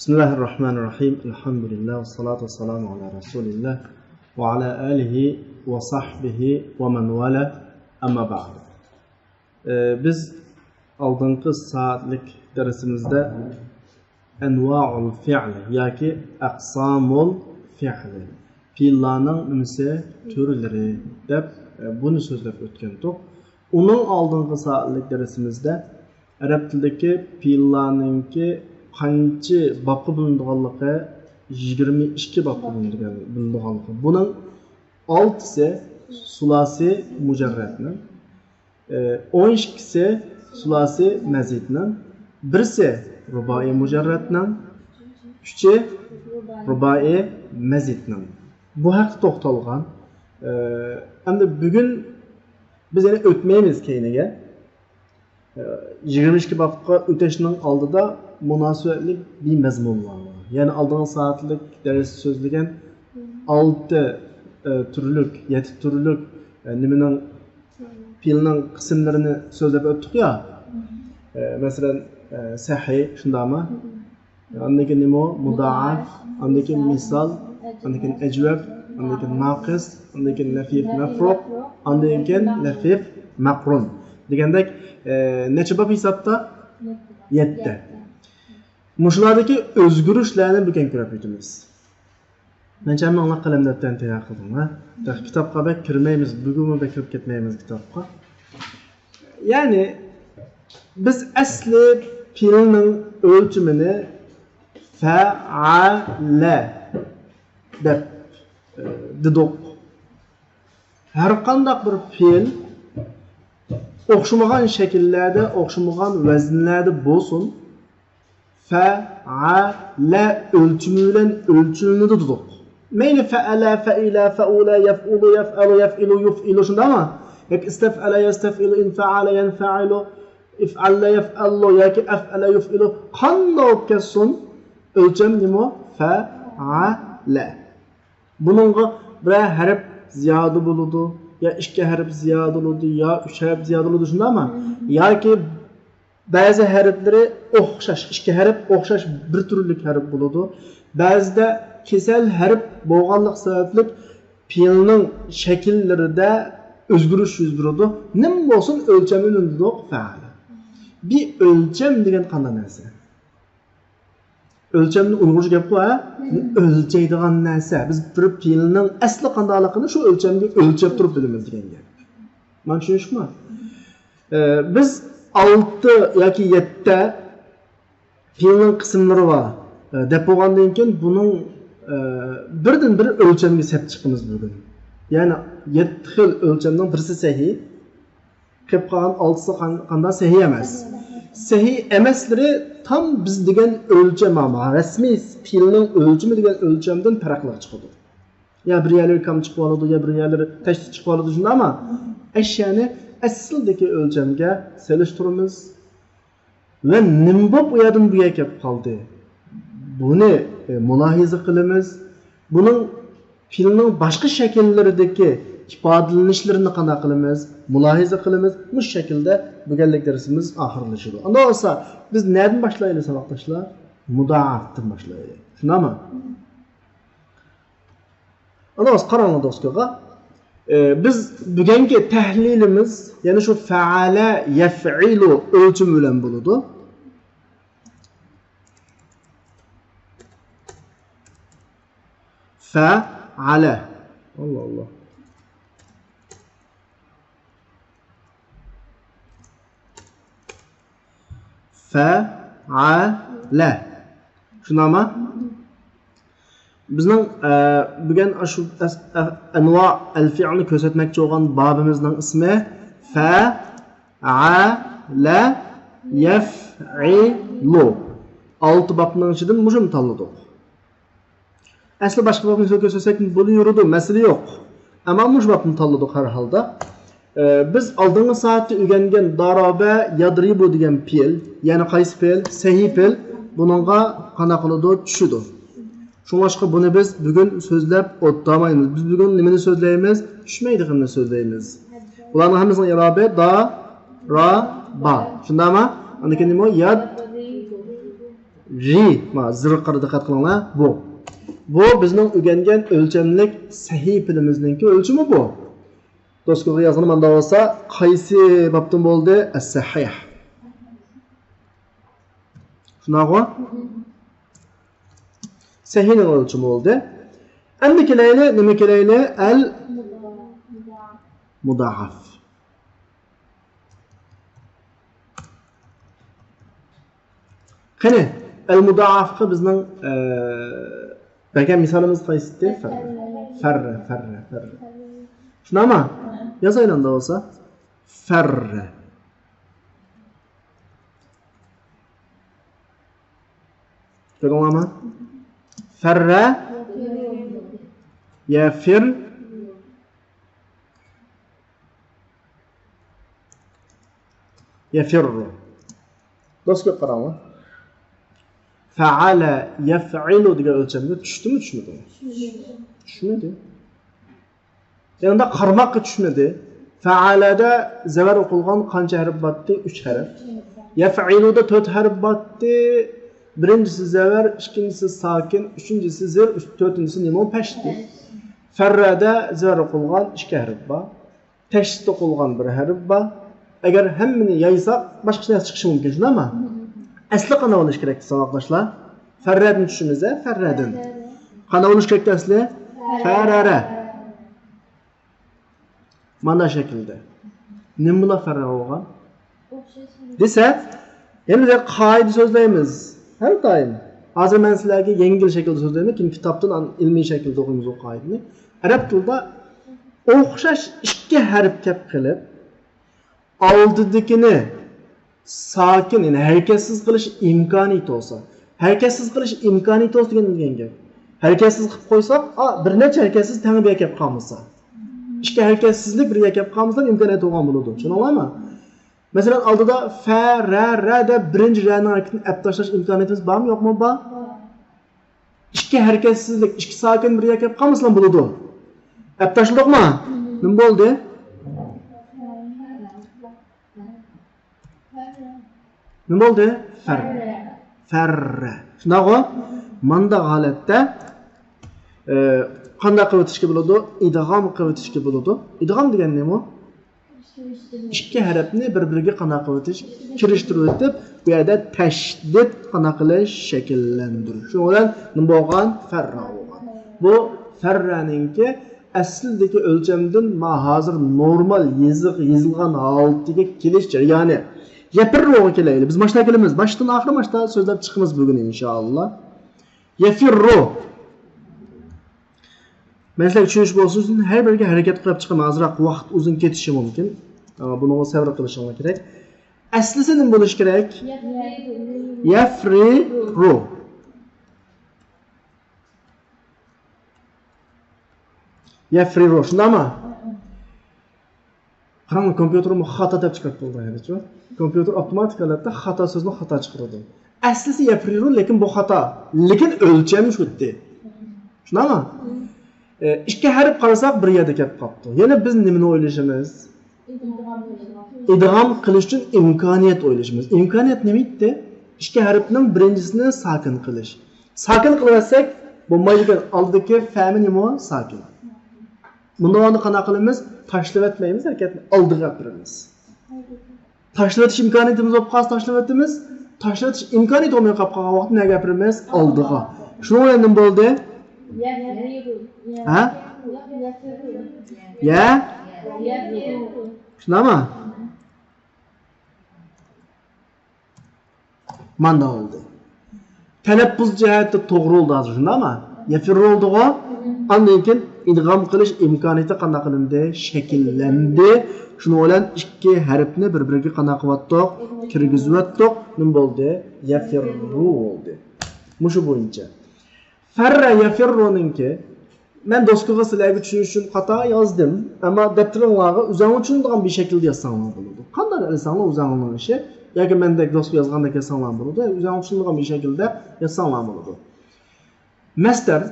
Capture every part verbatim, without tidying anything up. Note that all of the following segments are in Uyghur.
بسم الله الرحمن الرحيم. الحمد لله والصلاة والسلام على رسول الله وعلى آله وصحبه ومن والاه. أما بعد. ئى، بىز ئالدىنقى سائەتلىك دەرسىمىزدە ئەنۋائۇل فىئل ياكى ئەقسامۇل فىئل، پېئىللارنىڭ نېمىسى، تۈرلىرى دەپ، ئى، بۇنى سۆزلەپ ئۆتكەنتۇق. ئۇنىڭ ئالدىنقى سائەتلىك دەرسىمىزدە ئەرەب تىلىدىكى پېئىللارنىڭكى قانچە بابقا بۆلۈنىدىغانلىقى، يىگىرمە ئىككى بابقا بۆلۈنىدىغان-، بۆلۈنىدىغانلىقى. بۇنىڭ ئالتىسى سۇلاسىي مۇجەررەتنىڭ، ئون ئىككىسى سۇلاسىي مەزىدنىڭ، بىرسى رۇبائىي مۇجەررەتنىڭ، ئۈچى رۇبائىي مەزىدنىڭ. بۇ ھەقتە توختالغان. ئەمدى بۈگۈن بىز يەنە ئۆتمەيمىز كەينىگە. يىگىرمە ئىككى بابقا ئۆتۈشنىڭ ئالدىدا مۇناسىۋەتلىك بىر مەزمۇنلار بار. يەنى ئالدىنقى سائەتلىك دەرستە سۆزلىگەن ئالتە، ئە، تۈرلۈك، يەتتە تۈرلۈك، ئە، نېمىنىڭ، پېئىلنىڭ قىسىملىرىنى سۆزلەپ ئۆتتۇق يا. ئە، مەسىلەن، ئە، سەھىھ، شۇنداقمۇ؟ ئاندىن كېيىن نېمە؟ مۇدائەف، ئاندىن كېيىن مىسال، ئاندىن كېيىن ئەجۋەب، ئاندىن كېيىن ناقىس، ئاندىن كېيىن لەفىف مەفرۇق، ئاندىن كېيىن لەفىف مەقرۇن. دېگەندەك، ئە، نەچچە باب ھېسابتا؟ يەتتە. مۇشۇلاردىكى ئۆزگىرىشلەرنى بۈگۈن كۆرۈپ ئۆتىمىز. مەنچە ھەممىڭلار قەلەم دەپتەرنى تەييار قىلدىڭلار. تېخى كىتابقا بەك كىرمەيمىز، بۈگۈنمۇ بەك كىرىپ كەتمەيمىز كىتابقا. يەنى بىز ئەسلى پېئىلنىڭ ئۆلچىمىنى فەئەلە دەپ، ئە، دېدۇق. ھەر قانداق بىر پېئىل ئوخشىمىغان شەكىللەردە، ئوخشىمىغان ۋەزىنلەردە بولسۇن، فەئەلە ئۆلچىمى بىلەن ئۆلچىلىنىدۇ دېدۇق. مەيلى فەئەلە، فەئىلە، فەئۇلە، يەفئۇلۇ، يەفئەلۇ، يەفئىلۇ، يۇفئىلۇ، شۇنداقمۇ؟ ياكى ئىستەفئەلە، يەستەفئىلۇ، ئىنفەئەلە، يەنفەئىلۇ، ئىفئەللە، يەفئەللۇ ياكى ئەفئەلە، يۇفئىلۇ، قانداق بولۇپ كەتسۇن، ئۆلچەم نېمە؟ فەئەلە. بۇنىڭغا بىرەر ھەرپ زىيادە بولىدۇ، يا ئىككى ھەرپ زىيادە بولىدۇ، يا ئۈچ ھەرپ زىيادە بولىدۇ، شۇنداقمۇ؟ ياكى بەزى ھەرپلىرى ئوخشاش، ئىككى ھەرپ ئوخشاش بىر تۈرلۈك ھەرپ بولىدۇ. بەزىدە كېسەل ھەرپ بولغانلىق سەۋەبلىك پېئىلنىڭ شەكىللىرىدە ئۆزگىرىش يۈز بېرىدۇ. نېمە بولسۇن، ئۆلچەمنى نېمە دېدۇق؟ فەئەلە. بىر ئۆلچەم دېگەن قانداق نەرسە؟ ئۆلچەمنى ئۇيغۇرچە گەپقۇ، ھە؟ ئۆلچەيدىغان نەرسە. بىز بىر پېئىلنىڭ ئەسلى قانداقلىقىنى شۇ ئۆلچەمگە ئۆلچەپ تۇرۇپ بىلىمىز دېگەن گەپ. مانا چۈشىنىشلىكمۇ؟ ئە، بىز ئالتە ياكى يەتتە پېئىلنىڭ قىسىملىرى بار، ئە، دەپ بولغاندىن كېيىن بۇنىڭ، ئە، بىردىن بىر ئۆلچەمگە سەپ چىقىمىز بۈگۈن. يەنى يەتتە خىل ئۆلچەمنىڭ بىرسى سەھىھ. قېلىپ قالغان ئالتىسى قان-، قانداق؟ سەھىھ ئەمەس. سەھىھ ئەمەسلىرى تام بىز دېگەن ئۆلچەم، ئەمما رەسمىي پېئىلنىڭ ئۆلچىمى دېگەن ئۆلچەمدىن پەرقلىق چىقىدۇ. يا بىر يەرلىرى كام چىقىۋالىدۇ، يا بىر يەرلىرى تەشتىت چىقىۋالىدۇ، شۇنداقمۇ؟ ئەشيانى ئەسلىدىكى ئۆلچەمگە سېلىشتۇرىمىز. ۋە نېمە بولۇپ ئۇ يەردىن بۇ يەرگە كېلىپ قالدى؟ بۇنى، ئە، مۇلاھىزە قىلىمىز. بۇنىڭ پېئىلنىڭ باشقا شەكىللىرىدىكى ئىپادىلىنىشلىرىنى قانداق قىلىمىز؟ مۇلاھىزە قىلىمىز. مۇشۇ شەكىلدە بۈگۈنلىك دەرسىمىز ئاخىرلىشىدۇ. ئانداق بولسا بىز نەدىن باشلايلى، ساۋاقداشلار؟ مۇدائەفتىن باشلايلى. شۇنداقمۇ؟ ئانا، ھازىر قاراڭلار دوستلارغا. ئى، بىز بۈگۈنكى تەھلىلىمىز يەنە شۇ فەئەلە يەفئىلۇ ئۆلچىمى بىلەن بولىدۇ. فەئەلە. ئاللا، ئاللا. فەئەلە. شۇنداقمۇ؟ بىزنىڭ، ئە، بۈگۈن ئاشۇ ئەس-، ئە، ئەنۋائۇل فىئلنى كۆرسەتمەكچى بولغان بابىمىزنىڭ ئىسمى فەئەلە يەفئىلۇ. ئالتە بابنىڭ ئىچىدىن مۇشۇنى تاللىدۇق. ئەسلى باشقا بابنى كۆرسەتسەك بولۇۋېرىدۇ، مەسىلە يوق. ئەمما مۇشۇ بابنى تاللىدۇق ھەر ھالدا. ئە، بىز ئالدىنقى سائەتتە ئۆگەنگەن دارابە يەدرىبۇ دېگەن پېئىل، يەنى قايسى پېئىل؟ سەھىھ پېئىل. بۇنىڭغا قانداق قىلىدۇ؟ چۈشىدۇ. شۇڭلاشقا بۇنى بىز بۈگۈن سۆزلەپ ئولتۇرمايمىز. بىز بۈگۈن نېمىنى سۆزلەيمىز؟ چۈشمەيدىغىنىنى سۆزلەيمىز. بۇلارنىڭ ھەممىسىنىڭ ئىرابى دا، را، با. شۇنداقمۇ؟ ئاندىن كېيىن نېمە؟ ياد، رى، ما، زىرغا دىققەت قىلىڭلار. بۇ. بۇ بىزنىڭ ئۆگەنگەن ئۆلچەملىك سەھىپىلىرىمىزنىڭكى ئۆلچىمى بۇ. دوسكىغا يازغىنى ماندا بولسا، قايسى بابتىن بولدى؟ ئەس-سەھىھ. شۇنداقغۇ؟ سەھىھنىڭ ئۆلچىمى بولدى. ئەمدى كېلەيلى، نېمە كېلەيلى؟ ئەل مۇداھاف. قېنى، ئەل مۇداھافقا بىزنىڭ، ئە، بەرگەن مىسالىمىز قايسى ئىدى؟ فەررە، فەررە، فەررە، فەررە. شۇنداقمۇ؟ يازايلى ئۇنداق بولسا. فەررە. كۆردۈڭلارمۇ؟ فەررە، يەفىر، يەفىررۇ. دوسكىغا قاراڭلار. فەئەلە يەفئىلۇ دېگەن ئۆلچەمگە چۈشتىمۇ، چۈشمىدىمۇ؟ چۈشمىدى. يەنە قارىماققا چۈشمىدى. فەئەلەدە زەۋەر ئوقۇلغان قانچە ھەرپ باتتى؟ ئۈچ ھەرپ. يەفئىلۇدا تۆت ھەرپ باتتى. بىرىنچىسى زەۋەر، ئىككىنچىسى ساكىن، ئۈچىنچىسى زېر، ئۈچ، تۆتىنچىسى نېمە؟ پەشتى. فەررەدە زەۋەر ئوقۇلغان ئىككى ھەرپ بار. تەشدىد ئوقۇلغان بىر ھەرپ بار. ئەگەر ھەممىنى يايساق، باشقىچە نەرسە چىقىشى مۇمكىن، شۇنداقمۇ؟ ئەسلى قانداق بولۇشى كېرەك، ساۋاقداشلار؟ فەررەدىن چۈشىمىز، ھە؟ فەررەدىن. قانداق بولۇشى كېرەكتى ئەسلى؟ فەرەرە. مانا شەكىلدە. نېمە بىلەن فەررە بولغان؟ دېسە، يەنە بىر قائىدە سۆزلەيمىز. ھەر دائىم. ھازىر مەن سىلەرگە يەڭگىل شەكىلدە سۆزلەيمەن، كېيىن كىتابتىن ئان-، ئىلمىي شەكىلدە ئوقۇيمىز ئۇ قائىدىنى. ئەرەب تىلىدا ئوخشاش ئىككى ھەرپ كەپ قېلىپ، ئالدىدىكىنى ساكىن، يەنى ھەرىكەتسىز قىلىش ئىمكانىيىتى بولسا، ھەرىكەتسىز قىلىش ئىمكانىيىتى بولسا دېگەن، دېگەن گەپ. ھەرىكەتسىز قىلىپ قويساق، ئا، بىر نەچچە ھەرىكەتسىز تەڭ بىر يەرگە كەپ قالمىسا. ئىككى ھەرىكەتسىزلىك بىر يەرگە كەپ قالمىسا، ئىمكانىيەت بولغان بولىدۇ. چۈشىنىڭلارمۇ؟ مەسىلەن، ئالدىدا فە، رە، رە دەپ بىرىنچى رەنىڭ ھەرىكىتىنى ئەپ تاشلاش ئىمكانىيىتىمىز بارمۇ، يوقمۇ؟ بار. ئىككى ھەرىكەتسىزلىك، ئىككى ساكىن بىر يەرگە كەپ قالمىسىلا بولىدۇ. ئەپ تاشلىدۇقمۇ؟ نېمە بولدى؟ نېمە بولدى؟ فەررە. فەررە. شۇنداقغۇ؟ مانداق ھالەتتە، ئە، قانداق قىلىۋېتىشكە بولىدۇ؟ ئىدغام قىلىۋېتىشكە بولىدۇ. ئىدغام دېگەن نېمە؟ ئىككى ھەرپنى بىر-بىرىگە قانداق قىلىۋېتىش؟ كىرىشتۈرۈۋېتىپ، بۇ يەردە تەشدىد قانداق قىلىش؟ شەكىللەندۈرۈش. شۇنىڭ بىلەن نېمە بولغان؟ فەررە بولغان. بۇ فەررەنىڭكى ئەسلىدىكى ئۆلچەمدىن ما ھازىر نورمال يېزىق يېزىلغان ھالىتىگە كېلىش جەريانى. يەپىررۇغا كېلەيلى. بىز ماشتا كېلىمىز. باشتىن ئاخىر ماشتا سۆزلەپ چىقىمىز بۈگۈن، ئىنشائاللا. يەفىررۇ. مەن سىلەرگە چۈشىنىش بولسۇن ئۈچۈن ھەر بىرىگە ھەرىكەت قىلىپ چىقىمەن. ئازراق ۋاقىت ئۇزۇن كېتىشى مۇمكىن. ئا، بۇنىڭغا سەۋر قىلىشىڭلار كېرەك. ئەسلىسى نېمە بولۇشى كېرەك؟ يەفرىرۇ. يەفرىرۇ، شۇنداقمۇ؟ قاراڭ، كومپيۇتېرمۇ خاتا دەپ چىقىرىپ بولىدۇ ھەدىچۇ. كومپيۇتېر ئاپتوماتىك ھالەتتە خاتا سۆزنى خاتا چىقىرىدۇ. ئەسلىسى يەپرىرۇ، لېكىن بۇ خاتا. لېكىن ئۆلچەم شۇ يەردە. شۇنداقمۇ؟ ئە، ئىككى ھەرپ قارىساق بىر يەردە كەپ قاپتۇ. يەنە بىز نېمىنى ئويلىشىمىز؟ ئىدغام قىلىش ئۈچۈن ئىمكانىيەت ئويلىشىمىز. ئىمكانىيەت نېمە ئىدى؟ ئىككى ھەرپنىڭ بىرىنچىسىنى ساكىن قىلىش. ساكىن قىلىۋەتسەك، بولمايدىكەن، ئالدىدىكى فەمۇ نېمە؟ ساكىن. بۇنداق ۋاقىتتا قانداق قىلىمىز؟ تاشلىۋەتمەيمىز، ھەرىكەتنى ئالدىغا ئەپ بېرىمىز. تاشلىۋېتىش ئىمكانىيىتىمىز بولۇپ قالسا تاشلىۋېتىمىز. تاشلىۋېتىش ئىمكانىيىتى بولماي قاپ قالغان ۋاقىتتا نەگە ئەپ بېرىمىز؟ ئالدىغا. شۇنىڭ بىلەن نېمە بولدى؟ ھە؟ يە؟ شۇنداقمۇ؟ مانداق بولدى. تەلەپپۇز جەھەتتە توغرا بولدى ھازىر، شۇنداقمۇ؟ يەفىررۇ بولدىغۇ؟ ئاندىن كېيىن ئىدغام قىلىش ئىمكانىيىتى قانداق قىلىندى؟ شەكىللەندى. شۇنىڭ بىلەن ئىككى ھەرپنى بىر-بىرىگە قانداق قىلىۋەتتۇق؟ كىرگۈزۈۋەتتۇق. نېمە بولدى؟ يەفىررۇ بولدى. مۇشۇ بويىچە. فەررە يەفىررۇنىڭكى، مەن دوسكىغا سىلەرگە چۈشىنىش ئۈچۈن خاتا يازدىم، ئەمما دەپتىرىڭلارغا ئۆزۈڭلار چۈشىنىدىغان بىر شەكىلدە يازساڭلار بولىدۇ. قانداق ئېلىساڭلار ئۆزۈڭلارنىڭ ئىشى، ياكى مەندەك دوسكا يازغاندەك يازساڭلار بولىدۇ، ئۆزۈڭلار چۈشىنىدىغان بىر شەكىلدە يازساڭلار بولىدۇ. مەسدەر.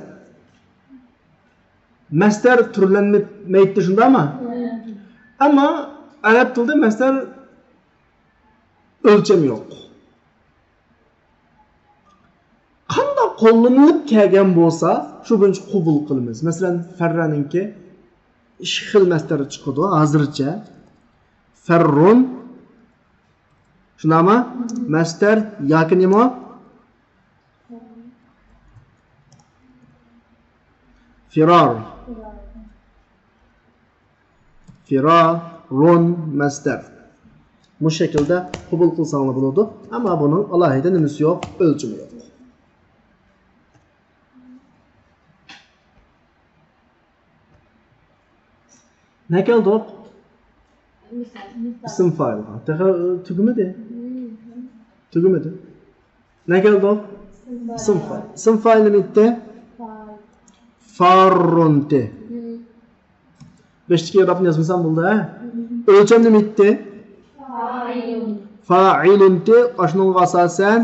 مەسدەر تۈرلەنمەيتتى، شۇنداقمۇ؟ ئەمما ئەرەب تىلىدا مەسدەر ئۆلچەم يوق. قوللىنىلىپ كەلگەن بولسا، شۇ بويىچە قوبۇل قىلىمىز. مەسىلەن، فەررەنىڭكى ئىككى خىل مەستەر چىقىدۇ ھازىرچە. فەررۇن. شۇنداقمۇ؟ مەستەر ياكى نېمە؟ فىرار. فىرارۇن مەستەر. مۇشۇ شەكىلدە قوبۇل قىلساڭلار بولىدۇ. ئەمما بۇنىڭ ئالاھىدە نېمىسى يوق، ئۆلچىمى يوق. نە كەلدۇق؟ ئىسىم فائىلغا. تېخى، ئى، تۈگىمىدى. تۈگىمىدى. نە كەلدۇق؟ ئىسىم فائىل. ئىسىم فائىل نېمە ئىدى؟ فاررۇنتى. بېشىدىكى ئېرابنى يازمىسام بولدى، ھە؟ ئۆلچەم نېمە ئىدى؟ فائىلۇنتى. ئاشۇنىڭغا ئاساسەن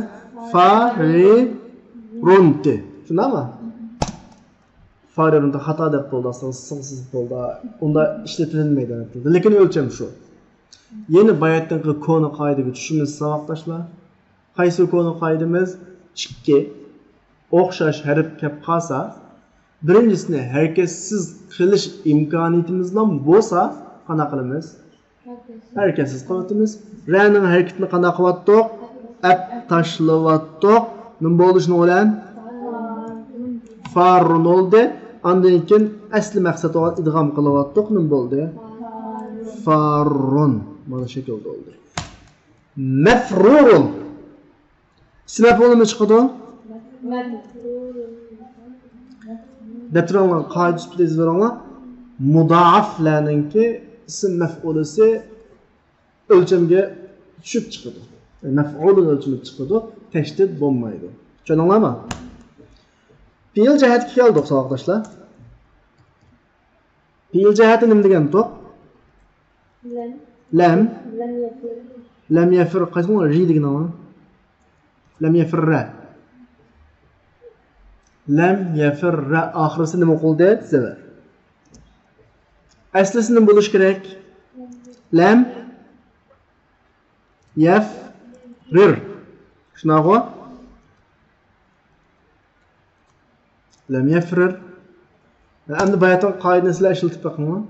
فارىرۇنتى. شۇنداقمۇ؟ فارىرۇنتى خاتا دەپ بولدى، ئاستىغا سىغسىز بولدى. ئۇندا ئىشلىتىلمەيدۇ ئەرەب تىلىدا. لېكىن ئۆلچەم شۇ. يەنە باياتىنقى كونا قائىدىگە چۈشىمىز، ساۋاقداشلار. قايسى كونا قائىدىمىز؟ ئىككى ئوخشاش ھەرپ كەپ قالسا، بىرىنچىسىنى ھەرىكەتسىز قىلىش ئىمكانىيىتىمىزلا بولسا، قانداق قىلىمىز؟ ھەرىكەتسىز قىلىۋاتىمىز. رەنىڭ ھەرىكىتىنى قانداق قىلىۋاتتۇق؟ ئەپ تاشلىۋاتتۇق. نېمە بولدى شۇنىڭ بىلەن؟ فاررۇن بولدى. ئاندىن كېيىن ئەسلى مەقسەت بولغان ئىدغام قىلىۋاتتۇق. نېمە بولدى؟ فاررۇن. مانا شەكىل بولدى. مەفرۇرۇن. ئىسىم مەپئۇلىمۇ چىقىدۇ. دەپتىرىڭلارغا قائىدە سۈپىتىدە يېزىۋېرىڭلار. مۇدائەفلەرنىڭكى ئىسىم مەپئۇلىسى ئۆلچەمگە چۈشۈپ چىقىدۇ. مەفئۇلۇن ئۆلچىمى چىقىدۇ. تەشدىد بولمايدۇ. چۈشەندىڭلارمۇ؟ پېئىل جەھەتكە كەلدۇق، ساۋاقداشلار. پېئىل جەھەتتە نېمە دېگەنتۇق؟ لەم. لەم. لەم يەفىر. لەم يەفىر. قايسى بولغان؟ رى دېگىنىڭ. لەم يەفىررە. لەم يەفىررە. ئاخىرسى نېمە قىلدى؟ زەۋەر. ئەسلىسى نېمە بولۇشى كېرەك؟ لەم يەفرىر. شۇنداقغۇ؟ لەم يەفرىر. ئەمدى باياتىنقى قائىدىنى سىلەر ئىشلىتىپ بېقىڭلار.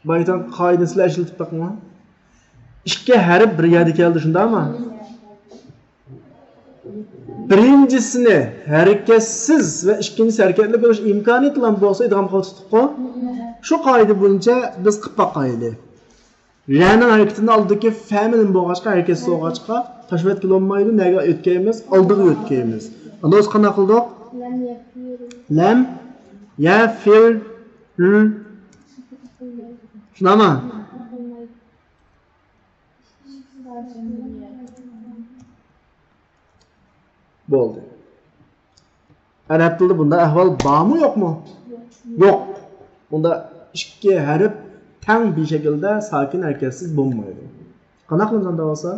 باياتىنقى قائىدىنى سىلەر ئىشلىتىپ بېقىڭلار. ئىككى ھەرپ بىر يەردە كەلدى، شۇنداقمۇ؟ بىرىنچىسىنى ھەرىكەتسىز ۋە ئىككىنچىسى ھەرىكەتلىك بولۇش ئىمكانىيىتىلا بولسا ئىدغام قىلىۋاتىدۇ. شۇ قائىدە بويىچە بىز قىلىپ باقايلى. رەنىڭ ھەرىكىتىنى ئالدىدىكى فەمىلىم بولغاچقا، ھەرىكەتسىز بولغاچقا، تاشلىۋەتكىلى بولمايدۇ. نەگە ئۆتكەيمىز؟ ئالدىغا ئۆتكەيمىز. ئاندا بولسا قانداق قىلدۇق؟ لەم يەفىر. لەم يەفىر. شۇنداقمۇ؟ بولدى. ئەرەب تىلىدا بۇنداق ئەھۋال بارمۇ، يوقمۇ؟ يوق. بۇندا ئىككى ھەرپ تەڭ بىر شەكىلدە ساكىن ھەرىكەتسىز بولمايدۇ. قانداق قىلىمىز ئاندا بولسا؟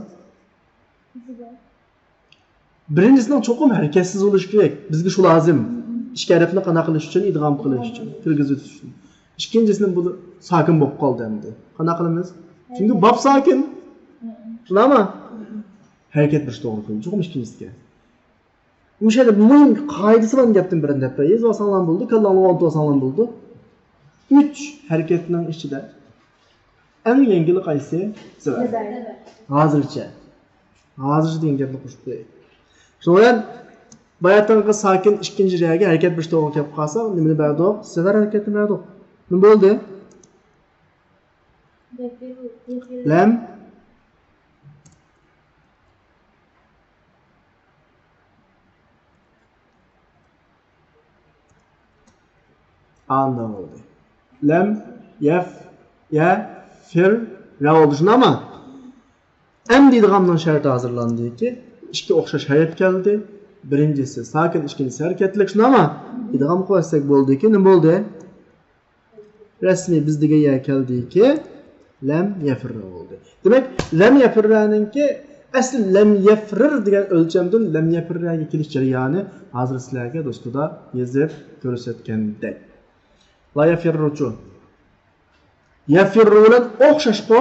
بىرىنچىسىنىڭ چوقۇم ھەرىكەتسىز بولۇشى كېرەك. بىزگە شۇ لازىم. ئىككى ھەرپنى قانداق قىلىش ئۈچۈن؟ ئىدغام قىلىش ئۈچۈن، كىرگۈزۈش ئۈچۈن. ئىككىنچىسىنى بۇ ساكىن بولۇپ قالدى ئەمدى. قانداق قىلىمىز؟ چۈنكى باب ساكىن. شۇنداقمۇ؟ ھەرىكەت بېرىش توغرا كېلىدۇ. چوقۇم ئىككىنچىسىگە. مۇشۇ يەردە مۇھىم قائىدىسى بار گەپتىن بىرىنى دەپ بېرەي. يېزىۋالساڭلار بولىدۇ، كاللاڭلارغا ئولتۇرۇۋالساڭلار بولىدۇ. ئۈچ ھەرىكەتنىڭ ئىچىدە ئەڭ يەڭگىلى قايسى؟ زەۋەر. ھازىرچە. ھازىرچە دېگەن گەپنى قوشۇپ قوياي. شۇنىڭ بىلەن باياتىنقى ساكىن ئىككىنچى رەگە ھەرىكەت بېرىش توغرا كەپ قالسا، نېمىنى بەردۇق؟ زەۋەر ھەرىكەتنى بەردۇق. نېمە بولدى؟ لەم. ئاندا بولدى. لەم يەف، يە، فىر، رە بولدى. شۇنداقمۇ؟ ئەمدى ئىدغامنىڭ شەرتى ھازىرلاندىكى، ئىككى ئوخشاش ھەرپ كەلدى. بىرىنچىسى ساكىن، ئىككىنچىسى ھەرىكەتلىك. شۇنداقمۇ؟ ئىدغام قىلىۋەتسەك بولدىكى، نېمە بولدى؟ رەسمىي بىز دېگەن يەر كەلدىكى، لەم يەفىررە بولدى. دېمەك، لەم يەفىررەنىڭكى ئەسلى لەم يەفرىر دېگەن ئۆلچەمدىن لەم يەفىررەگە كېلىش جەريانى ھازىر سىلەرگە دوسكىدا يېزىپ كۆرسەتكەندەك. لا يەفىررۇچۇ؟ يەفىررۇ بىلەن ئوخشاشقۇ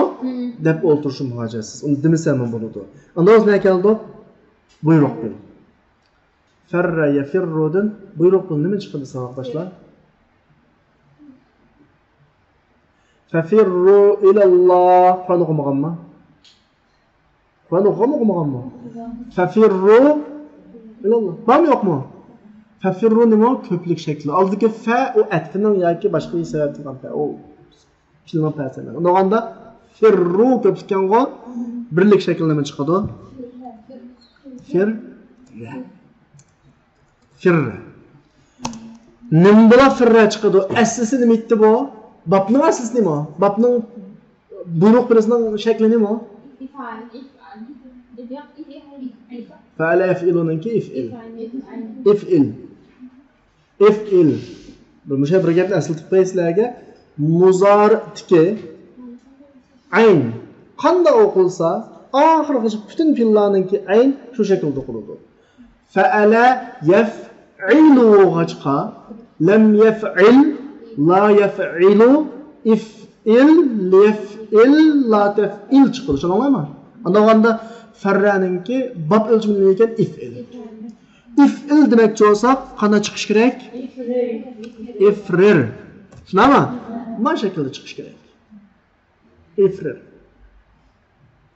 دەپ ئولتۇرۇشۇم ھاجەتسىز. ئۇنى دېمىسەممۇ بولىدۇ. ئاندىن نە كەلدۇق؟ بۇيرۇق بىل. فەررە يەفىررۇدىن بۇيرۇق بىل نېمە چىقىدۇ، ساۋاقداشلار؟ فەفىررۇ ئىلەللا. قۇرئان ئوقۇمىغانما؟ قۇرئان ئوقۇغانمۇ، ئوقۇمىغانمۇ؟ فەفىررۇ ئىلەللا. بارمۇ، يوقمۇ؟ فەفىررۇ نېمە؟ كۆپلۈك شەكلى. ئالدىدىكى فە ئۇ ئەتپىنىڭ ياكى باشقا بىر سەۋەبتىن كەلگەن فە. ئۇ پېئىلنىڭ پەسى ئەمەس. ئۇنداغاندا فىررۇ كۆپلۈككەنغۇ، بىرلىك شەكىل نېمە چىقىدۇ؟ فىر. فىررە. نېمە بىلا فىررە چىقىدۇ؟ ئەسلىسى نېمە ئىدى بۇ؟ بابنىڭ ئەسلىسى نېمە؟ بابنىڭ بۇيرۇق بىلىسىنىڭ شەكلى نېمە؟ فەئەلە يەفئىلۇنىڭكى ئىفئىل. ئىفئىل. ئىفئىل. مۇشۇ بىر گەپنى ئەسلىتىپ قوياي سىلەرگە. مۇزارىئتىكى ئەين قانداق ئوقۇلسا، ئاخىرغىچە پۈتۈن پېئىللارنىڭكى ئەين شۇ شەكىلدە ئوقۇلىدۇ. فەئەلە يەفئىلۇ بولغاچقا، لەم يەفئىل، لا يەفئىلۇ، ئىفئىل، لىيەفئىل، لا تەفئىل چىقىدۇ. چۈشەندىڭلارمۇ؟ ئاندىن فەررەنىڭكى باب ئۆلچىمى نېمە ئىكەن؟ ئىفئىل. ئىفئىل دېمەكچى بولساق، قانداق چىقىش كېرەك؟ ئىفرىر. شۇنداقمۇ؟ مانا شەكىلدە چىقىش كېرەك. ئىفرىر.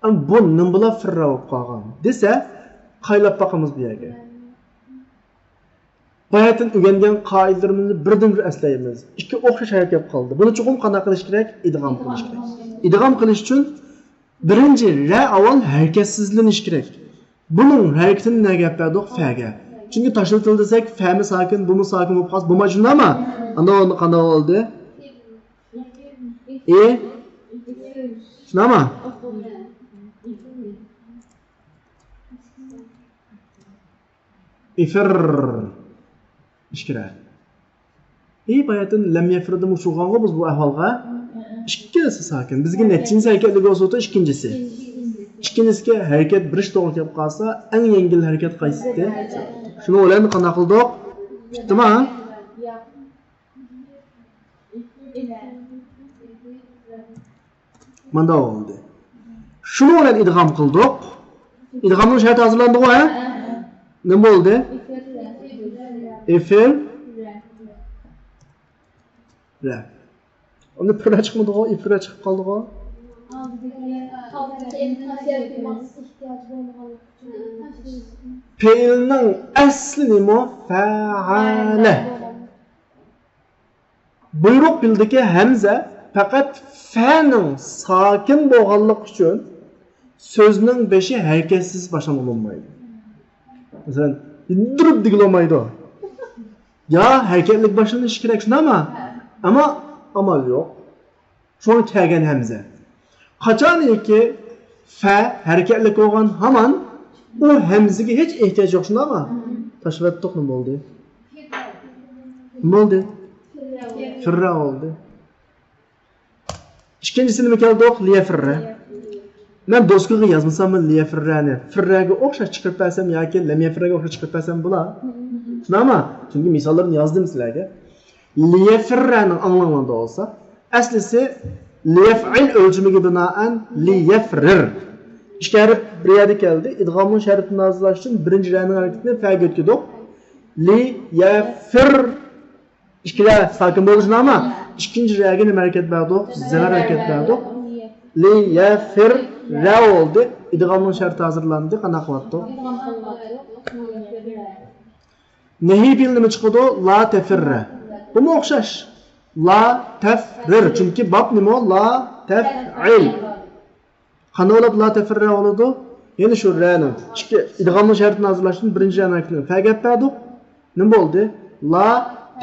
ئەمما بۇ نېمە بىلا فىررا بولۇپ قالغان دېسە، قايلاپ باقىمىز بۇ يەرگە. باياتىن ئۆگەنگەن قائىدىلىرىمىزنى بىردىنبىر ئەسلەيمىز. ئىككى ئوخشاش ھەرىكەت قالدى. بۇنى چوقۇم قانداق قىلىش كېرەك؟ ئىدغام قىلىش كېرەك. ئىدغام قىلىش ئۈچۈن بىرىنچى رە ئاۋۋال ھەرىكەتسىزلىنىش كېرەك. بۇنىڭ ھەرىكىتىنى نەگە ئەپ بەردۇق؟ فەگە. چۈنكى تاشلىۋېتىلدى دېسەك، فەمۇ ساكىن، بۇمۇ ساكىن بولۇپ قالسا بولمايدۇ، شۇنداقمۇ؟ ئاندىن قانداق بولدى؟ ئى. شۇنداقمۇ؟ ئىفىر. ئىككى رە. ئى، باياتىن لەم يەفىردىن ئۇچرىغانغۇ بىز بۇ ئەھۋالغا. ئىككىلىسى ساكىن. بىزگە نەچچىنچى ھەرىكەتلىك بولسا ئىككىنچىسى. ئىككىنچىسىگە ھەرىكەت بېرىش توغرا كېلىپ قالسا، ئەڭ يەڭگىل ھەرىكەت قايسىسى؟ شۇنىڭ بىلەن قانداق قىلدۇق؟ پۈتتىما؟ مانداق بولدى. شۇنىڭ بىلەن ئىدغام قىلدۇق. ئىدغامنىڭ شەرتى ھازىرلاندىغۇ، ھە؟ نېمە بولدى؟ ئىفىر. رە. ئۇنى پىررە چىقمىدىغۇ، ئىفىررە چىقىپ قالدىغۇ. پېئىلنىڭ ئەسلى نېمە؟ فەئەلە. بۇيرۇق پېئىلدىكى ھەمزە پەقەت فەنىڭ ساكىن بولغانلىقى ئۈچۈن سۆزنىڭ بېشى ھەرىكەتسىز باشلانغىلى بولمايدۇ. مەسىلەن، يىلدىرىپ دېگىلى بولمايدۇ. يا ھەرىكەتلىك باشلىنىشى كېرەك، شۇنداقمۇ؟ ئەمما ئامال يوق. شۇڭا كەلگەن ھەمزە. قاچانكى فە ھەرىكەتلىك بولغان ھامان ئۇ ھەمزىگە ھېچ ئېھتىياج يوق، شۇنداقمۇ؟ تاشلىۋەتتۇق، نېمە بولدى؟ نېمە بولدى؟ فىررە بولدى. ئىككىنچىسى نېمە كەلدۇق؟ لىيەفىررە. مەن دوسكىغا يازمىساممۇ لىيەفىررەنى فىررەگە ئوخشاش چىقىرىپ بەرسەم ياكى لەم يەفىررەگە ئوخشاش چىقىرىپ بەرسەم بولا؟ شۇنداقمۇ؟ چۈنكى مىساللىرىنى يازدىم سىلەرگە. لىيەفىررەنىڭ ئاڭلاڭلاردا بولسا، ئەسلىسى لىيەفئىل ئۆلچىمىگە بىنائەن لىيەفرىر. ئىككى ھەرپ بىر يەردە كەلدى. ئىدغامنىڭ شەرتىنى ھازىرلاش ئۈچۈن بىرىنچى رەنىڭ ھەرىكىتىنى فەگە ئۆتكۈزدۇق. لىيەفىر. ئىككىلە ساكىن بولدى، شۇنداقمۇ؟ ئىككىنچى رەگە نېمە ھەرىكەت بەردۇق؟ زەۋەر ھەرىكەت بەردۇق. لىيەفىر رە بولدى. ئىدغامنىڭ شەرتى ھازىرلاندى. قانداق قىلىۋاتتۇق؟ نەھىي پېئىل نېمە چىقىدۇ؟ لا تەفىررە. بۇمۇ ئوخشاش. لا تەفرىر. چۈنكى باب نېمە؟ لا تەفئىل. قانداق بولۇپ لا تەفىررە بولىدۇ؟ يەنە شۇ رەنىڭ ئىككى ئىدغامنىڭ شەرتىنى ھازىرلاش ئۈچۈن بىرىنچى رەنىڭ ھەرىكىتىنى فەگە ئەپ بەردۇق. نېمە بولدى؟ لا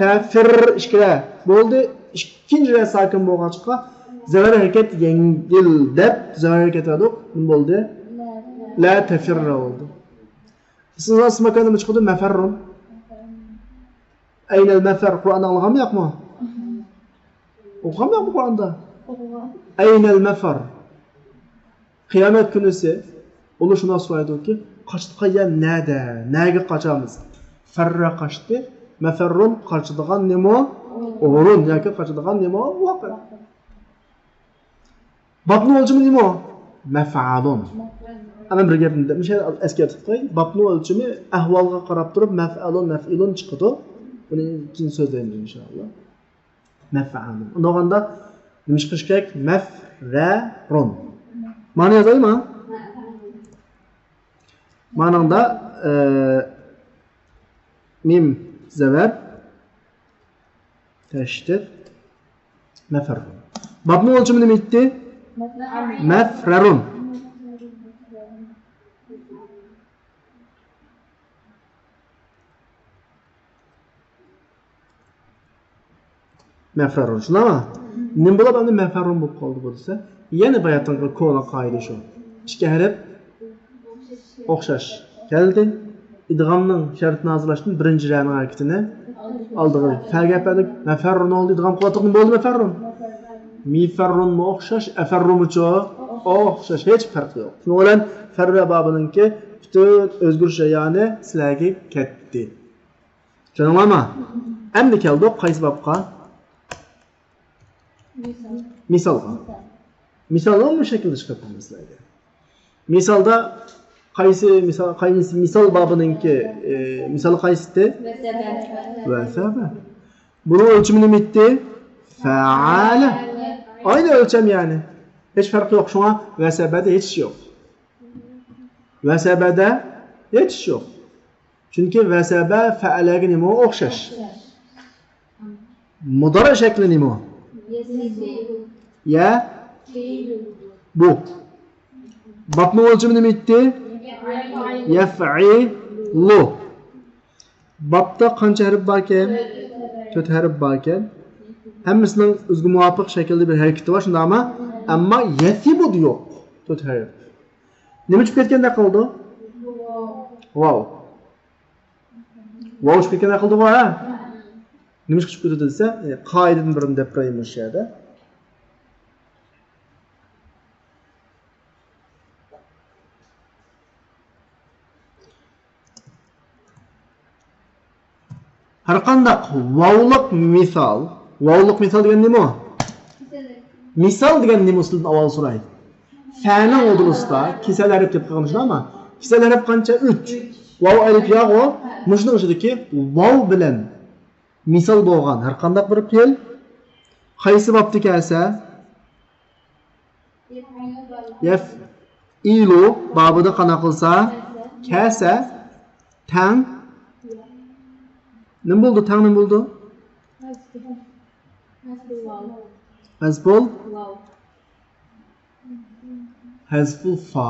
تەفىر ئىككى رە بولدى. ئىككىنچى رە ساكىن بولغاچقا زەۋەر ھەرىكەت يەڭگىل دەپ زەۋەر ھەرىكەت بەردۇق. نېمە بولدى؟ لا تەفىررە بولدى. ئىسمىزغا ئىسماكان نېمە چىقىدۇ؟ مەفەررۇن. ئەينەل مەفەر. قۇرئان ئاڭلىغانمۇ ياقمۇ؟ ئوقۇغانمۇ ياقمۇ قۇرئاندا؟ ئەينەل مەفەر. قىيامەت كۈنىسى ئۇلۇشۇناس ئېيتىدۇكى، قاچىدىغان يەر نەدە؟ نەگە قاچامىز؟ فەررە قاچتى. مەفەررۇن قاچىدىغان نېمە؟ ئورۇن ياكى قاچىدىغان نېمە؟ ۋاقىت. بابنىڭ ئۆلچىمى نېمە؟ مەفئالۇن. ئەمما بىر گەپنى دە-، مۇشۇ يەردە ئەسكەرتىپ قوياي. بابنىڭ ئۆلچىمى ئەھۋالغا قاراپ تۇرۇپ مەفئالۇن، مەفئىلۇن چىقىدۇ. بۇنى كېيىن سۆزلەيمىز ئىنشائاللا. مەفئالۇن. ئۇنداق بولغاندا نېمە چىقىشى كېرەك؟ مەفرەرۇن. مانا يازايمۇ؟ مانىڭدا، ئە، مىم زەۋەر، تەشدىد، مەفەررۇن. بابنىڭ ئۆلچىمى نېمە ئىدى؟ مەفرەرۇن. مەفرەرۇن. شۇنداقمۇ؟ نېمە بولۇپ ئەمدى مەفەررۇن بولۇپ قالدى بۇ دېسە، يەنە باياتىنقى كونا قائىدە شۇ. ئىككى ھەرپ ئوخشاش كەلدى. ئىدغامنىڭ شەرتىنى ھازىرلاشتىن بىرىنچى رەنىڭ ھەرىكىتىنى ئالدىغا. فەگە پەدىك مەفەررۇن بولدى، ئىدغام قىلىۋاتقىنى بولدى مەفەررۇن. مىفەررۇنمۇ ئوخشاش، ئەفەررۇنمۇچۇ؟ ئوخشاش، ھېچ پەرقى يوق. شۇنىڭ بىلەن فەررە بابىنىڭكى پۈتۈن ئۆزگىرىش جەريانى سىلەرگە كەتتى. چۈشەندىڭلارمۇ؟ ئەمدى كەلدۇق قايسى بابقا؟ مىسالغا. مىسالنى مۇشۇ شەكىلدە چىقىرىپ بېرىمىز سىلەرگە. مىسالدا قايسى مىسال، قايسى مىسال بابىنىڭكى، ئى، مىسال قايسىتى؟ ۋەسەبە. بۇنىڭ ئۆلچىمى نېمە ئىدى؟ فەئالە. ئاينى ئۆلچەم يەنى. ھېچ پەرقى يوق. شۇڭا ۋەسەبەدە ھېچ ئىش يوق. ۋەسەبەدە ھېچ ئىش يوق. چۈنكى ۋەسەبە فەئەلەگە نېمە ئوخشاش؟ مۇدارىئ شەكلى نېمە؟ يە؟ بۇ. بابنىڭ ئۆلچىمى نېمە ئىدى؟ يەفئىلۇ. بابتا قانچە ھەرپ باركەن؟ تۆت ھەرپ باركەن. ھەممىسىنىڭ ئۆزىگە مۇۋاپىق شەكىلدە بىر ھەرىكىتى بار، شۇنداقمۇ؟ ئەمما يەسىبۇدا يوق. تۆت ھەرپ. نېمە چۈشۈپ كەتكەندەك قىلىدۇ؟ ۋاۋ. ۋاۋ چۈشۈپ كەتكەندەك قىلىدىغۇ، ھە؟ نېمە ئىش چۈشۈپ كېتىدۇ دېسە، ئە، قائىدىدىن بىرنى دەپ بېرەي مۇشۇ يەردە. ھەرقانداق ۋاۋلىق مىسال، ۋاۋلىق مىسال دېگەن نېمە؟ مىسال دېگەن نېمە ئۇسۇلدىن ئاۋۋال سوراي. فەنىڭ ئوتتۇرىسىدا كېسەل ھەرپ دەپ قالغان شۇنداقمۇ؟ كېسەل ھەرپ قانچە؟ ئۈچ. ۋاۋ، ئەلىپ، ياغۇ. مۇشۇنىڭ ئىچىدىكى ۋاۋ بىلەن مىسال بولغان ھەرقانداق بىر پېئىل قايسى بابتا كەلسە، يەفئىلۇ بابىدا قانداق قىلسا، كەلسە، تەڭ. نېمە بولدى؟ تەڭ نېمە بولدى؟ ھەزپۇل. ھەزپۇل فا.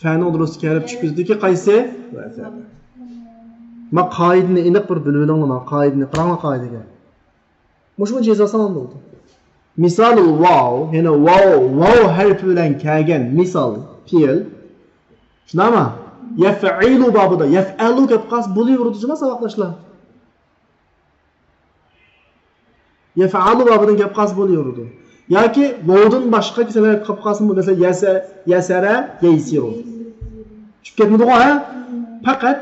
فەنىڭ دۇرۇس كەلىپ چۈشكۈزدىكى قايسى؟ ما قائىدىنى ئېنىق بىر بىلىۋېلىڭلار، ما قائىدىنى قاراڭلار قائىدىگە. مۇشۇ بويىچە يېزىۋالساڭلار بولدى. مىسالۇل ۋاۋ، يەنى ۋاۋ، ۋاۋ ھەرپى بىلەن كەلگەن مىسال پېئىل. شۇنداقمۇ؟ يەفئىلۇ بابىدا يەفئەلۇ كەپ قالسا بولۇۋېرىدۇ جۇما ساۋاقداشلار. يەفئەلۇ بابىدىن كەپ قالسا بولۇۋېرىدۇ. ياكى ۋاۋدىن باشقا كېسەل ھەرپ قاپ قالسىمۇ، مەسىلەن، يەسە-، يەسەرە، يەيسىرۇ. چۈشۈپ كەتمىدىغۇ، ھە؟ پەقەت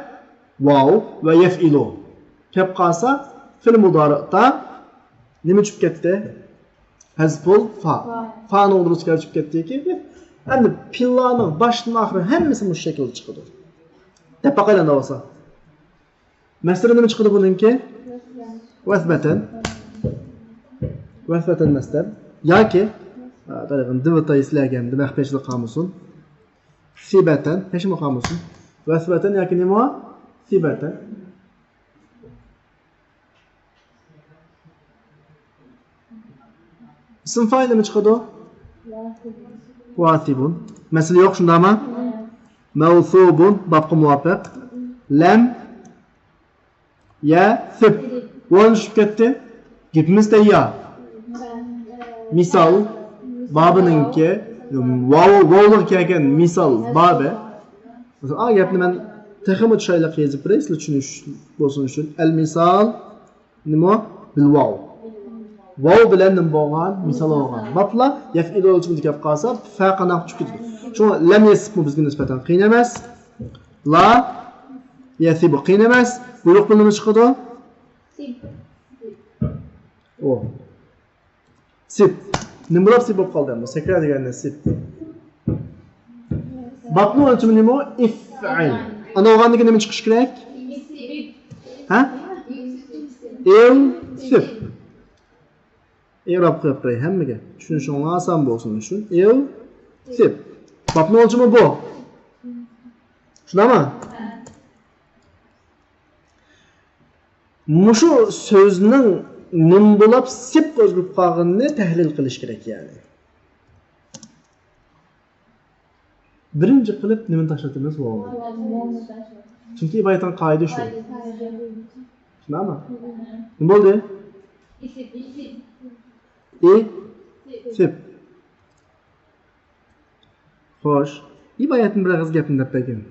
ۋاۋ ۋە يەفئىلۇ كەپ قالسا، فېئىل مۇدارىئتا نېمە چۈشۈپ كەتتى؟ ھەزپۇل فا. فانىڭ ئوتتۇرىسىغا چۈشۈپ كەتتىكى، ئەمدى پېئىللارنىڭ باشتىن ئاخىرى ھەممىسى مۇشۇ شەكىلدە چىقىدۇ. دەپ باقايلى ئەمدى بولسا. مەسدىرى نېمە چىقىدۇ بۇنىڭكى؟ ۋەسبەتەن. ۋەسبەتەن مەسدەر. ياكى، ئە، دەۋېتەي سىلەرگە ئەمدى مەخپىيچىلىك قالمىسۇن. سىبەتەن، ھېچنېمە قالمىسۇن. ۋەسبەتەن ياكى نېمە؟ سىبەتەن. ئىسىم فائىل نېمە چىقىدۇ؟ ۋاسىبۇن. مەسىلە يوق، شۇنداقمۇ؟ مەۋسۇبۇن، بابقا مۇۋاپىق. لەم يەسىب. ۋاۋ چۈشۈپ كەتتى. گېپىمىز تەييار. مىسال بابىنىڭكى ۋاۋ، ۋاۋلىق كەلگەن مىسال بابى. مەسىلەن، ئا گەپنى مەن تېخىمۇ چىرايلىق يېزىپ بېرەي، سىلەر چۈشىنىش بولسۇن ئۈچۈن. ئەل مىسال نېمە؟ بىل ۋاۋ. ۋاۋ بىلەن نېمە بولغان؟ مىسال بولغان. ماپلا يەفئىلۇ ئۆلچىمىدە كەپ قالسا، فە قانداق چۈشۈپ كېتىدۇ. شۇڭا لەم يەسىبمۇ بىزگە نىسبەتەن قىيىن ئەمەس. لا يەسىبۇ قىيىن ئەمەس. بۇيرۇق بىلەن نېمە چىقىدۇ؟ ئۇ. سىب. نېمە بولۇپ سىپ بولۇپ قالدى ئەمدى؟ سەكرە دېگەننى سىپ. بابنىڭ ئۆلچىمى نېمە؟ ئىفئىل. ئانا بولغاندىن كېيىن نېمە چىقىشى كېرەك؟ ھە؟ ئىلسىپ. ئېراب قويۇپ بېرەي ھەممىگە. چۈشىنىشىڭلار ئاسان بولسۇن ئۈچۈن. ئىلسىپ. بابنىڭ ئۆلچىمى بۇ. شۇنداقمۇ؟ مۇشۇ سۆزنىڭ نېمە بولاپ سىپقا ئۆزگىرىپ قالغىنىنى تەھلىل قىلىش كېرەك، يەنى. بىرىنچى قىلىپ نېمىنى تاشلىتىمىز؟ ۋاۋنى. چۈنكى ئىبارەتنىڭ قائىدە شۇ. شۇنداقمۇ؟ نېمە بولدى؟ ئى، سىپ. خوش. ئىبارەتنى بىر ئېغىز گەپنى دەپ بەرگىن.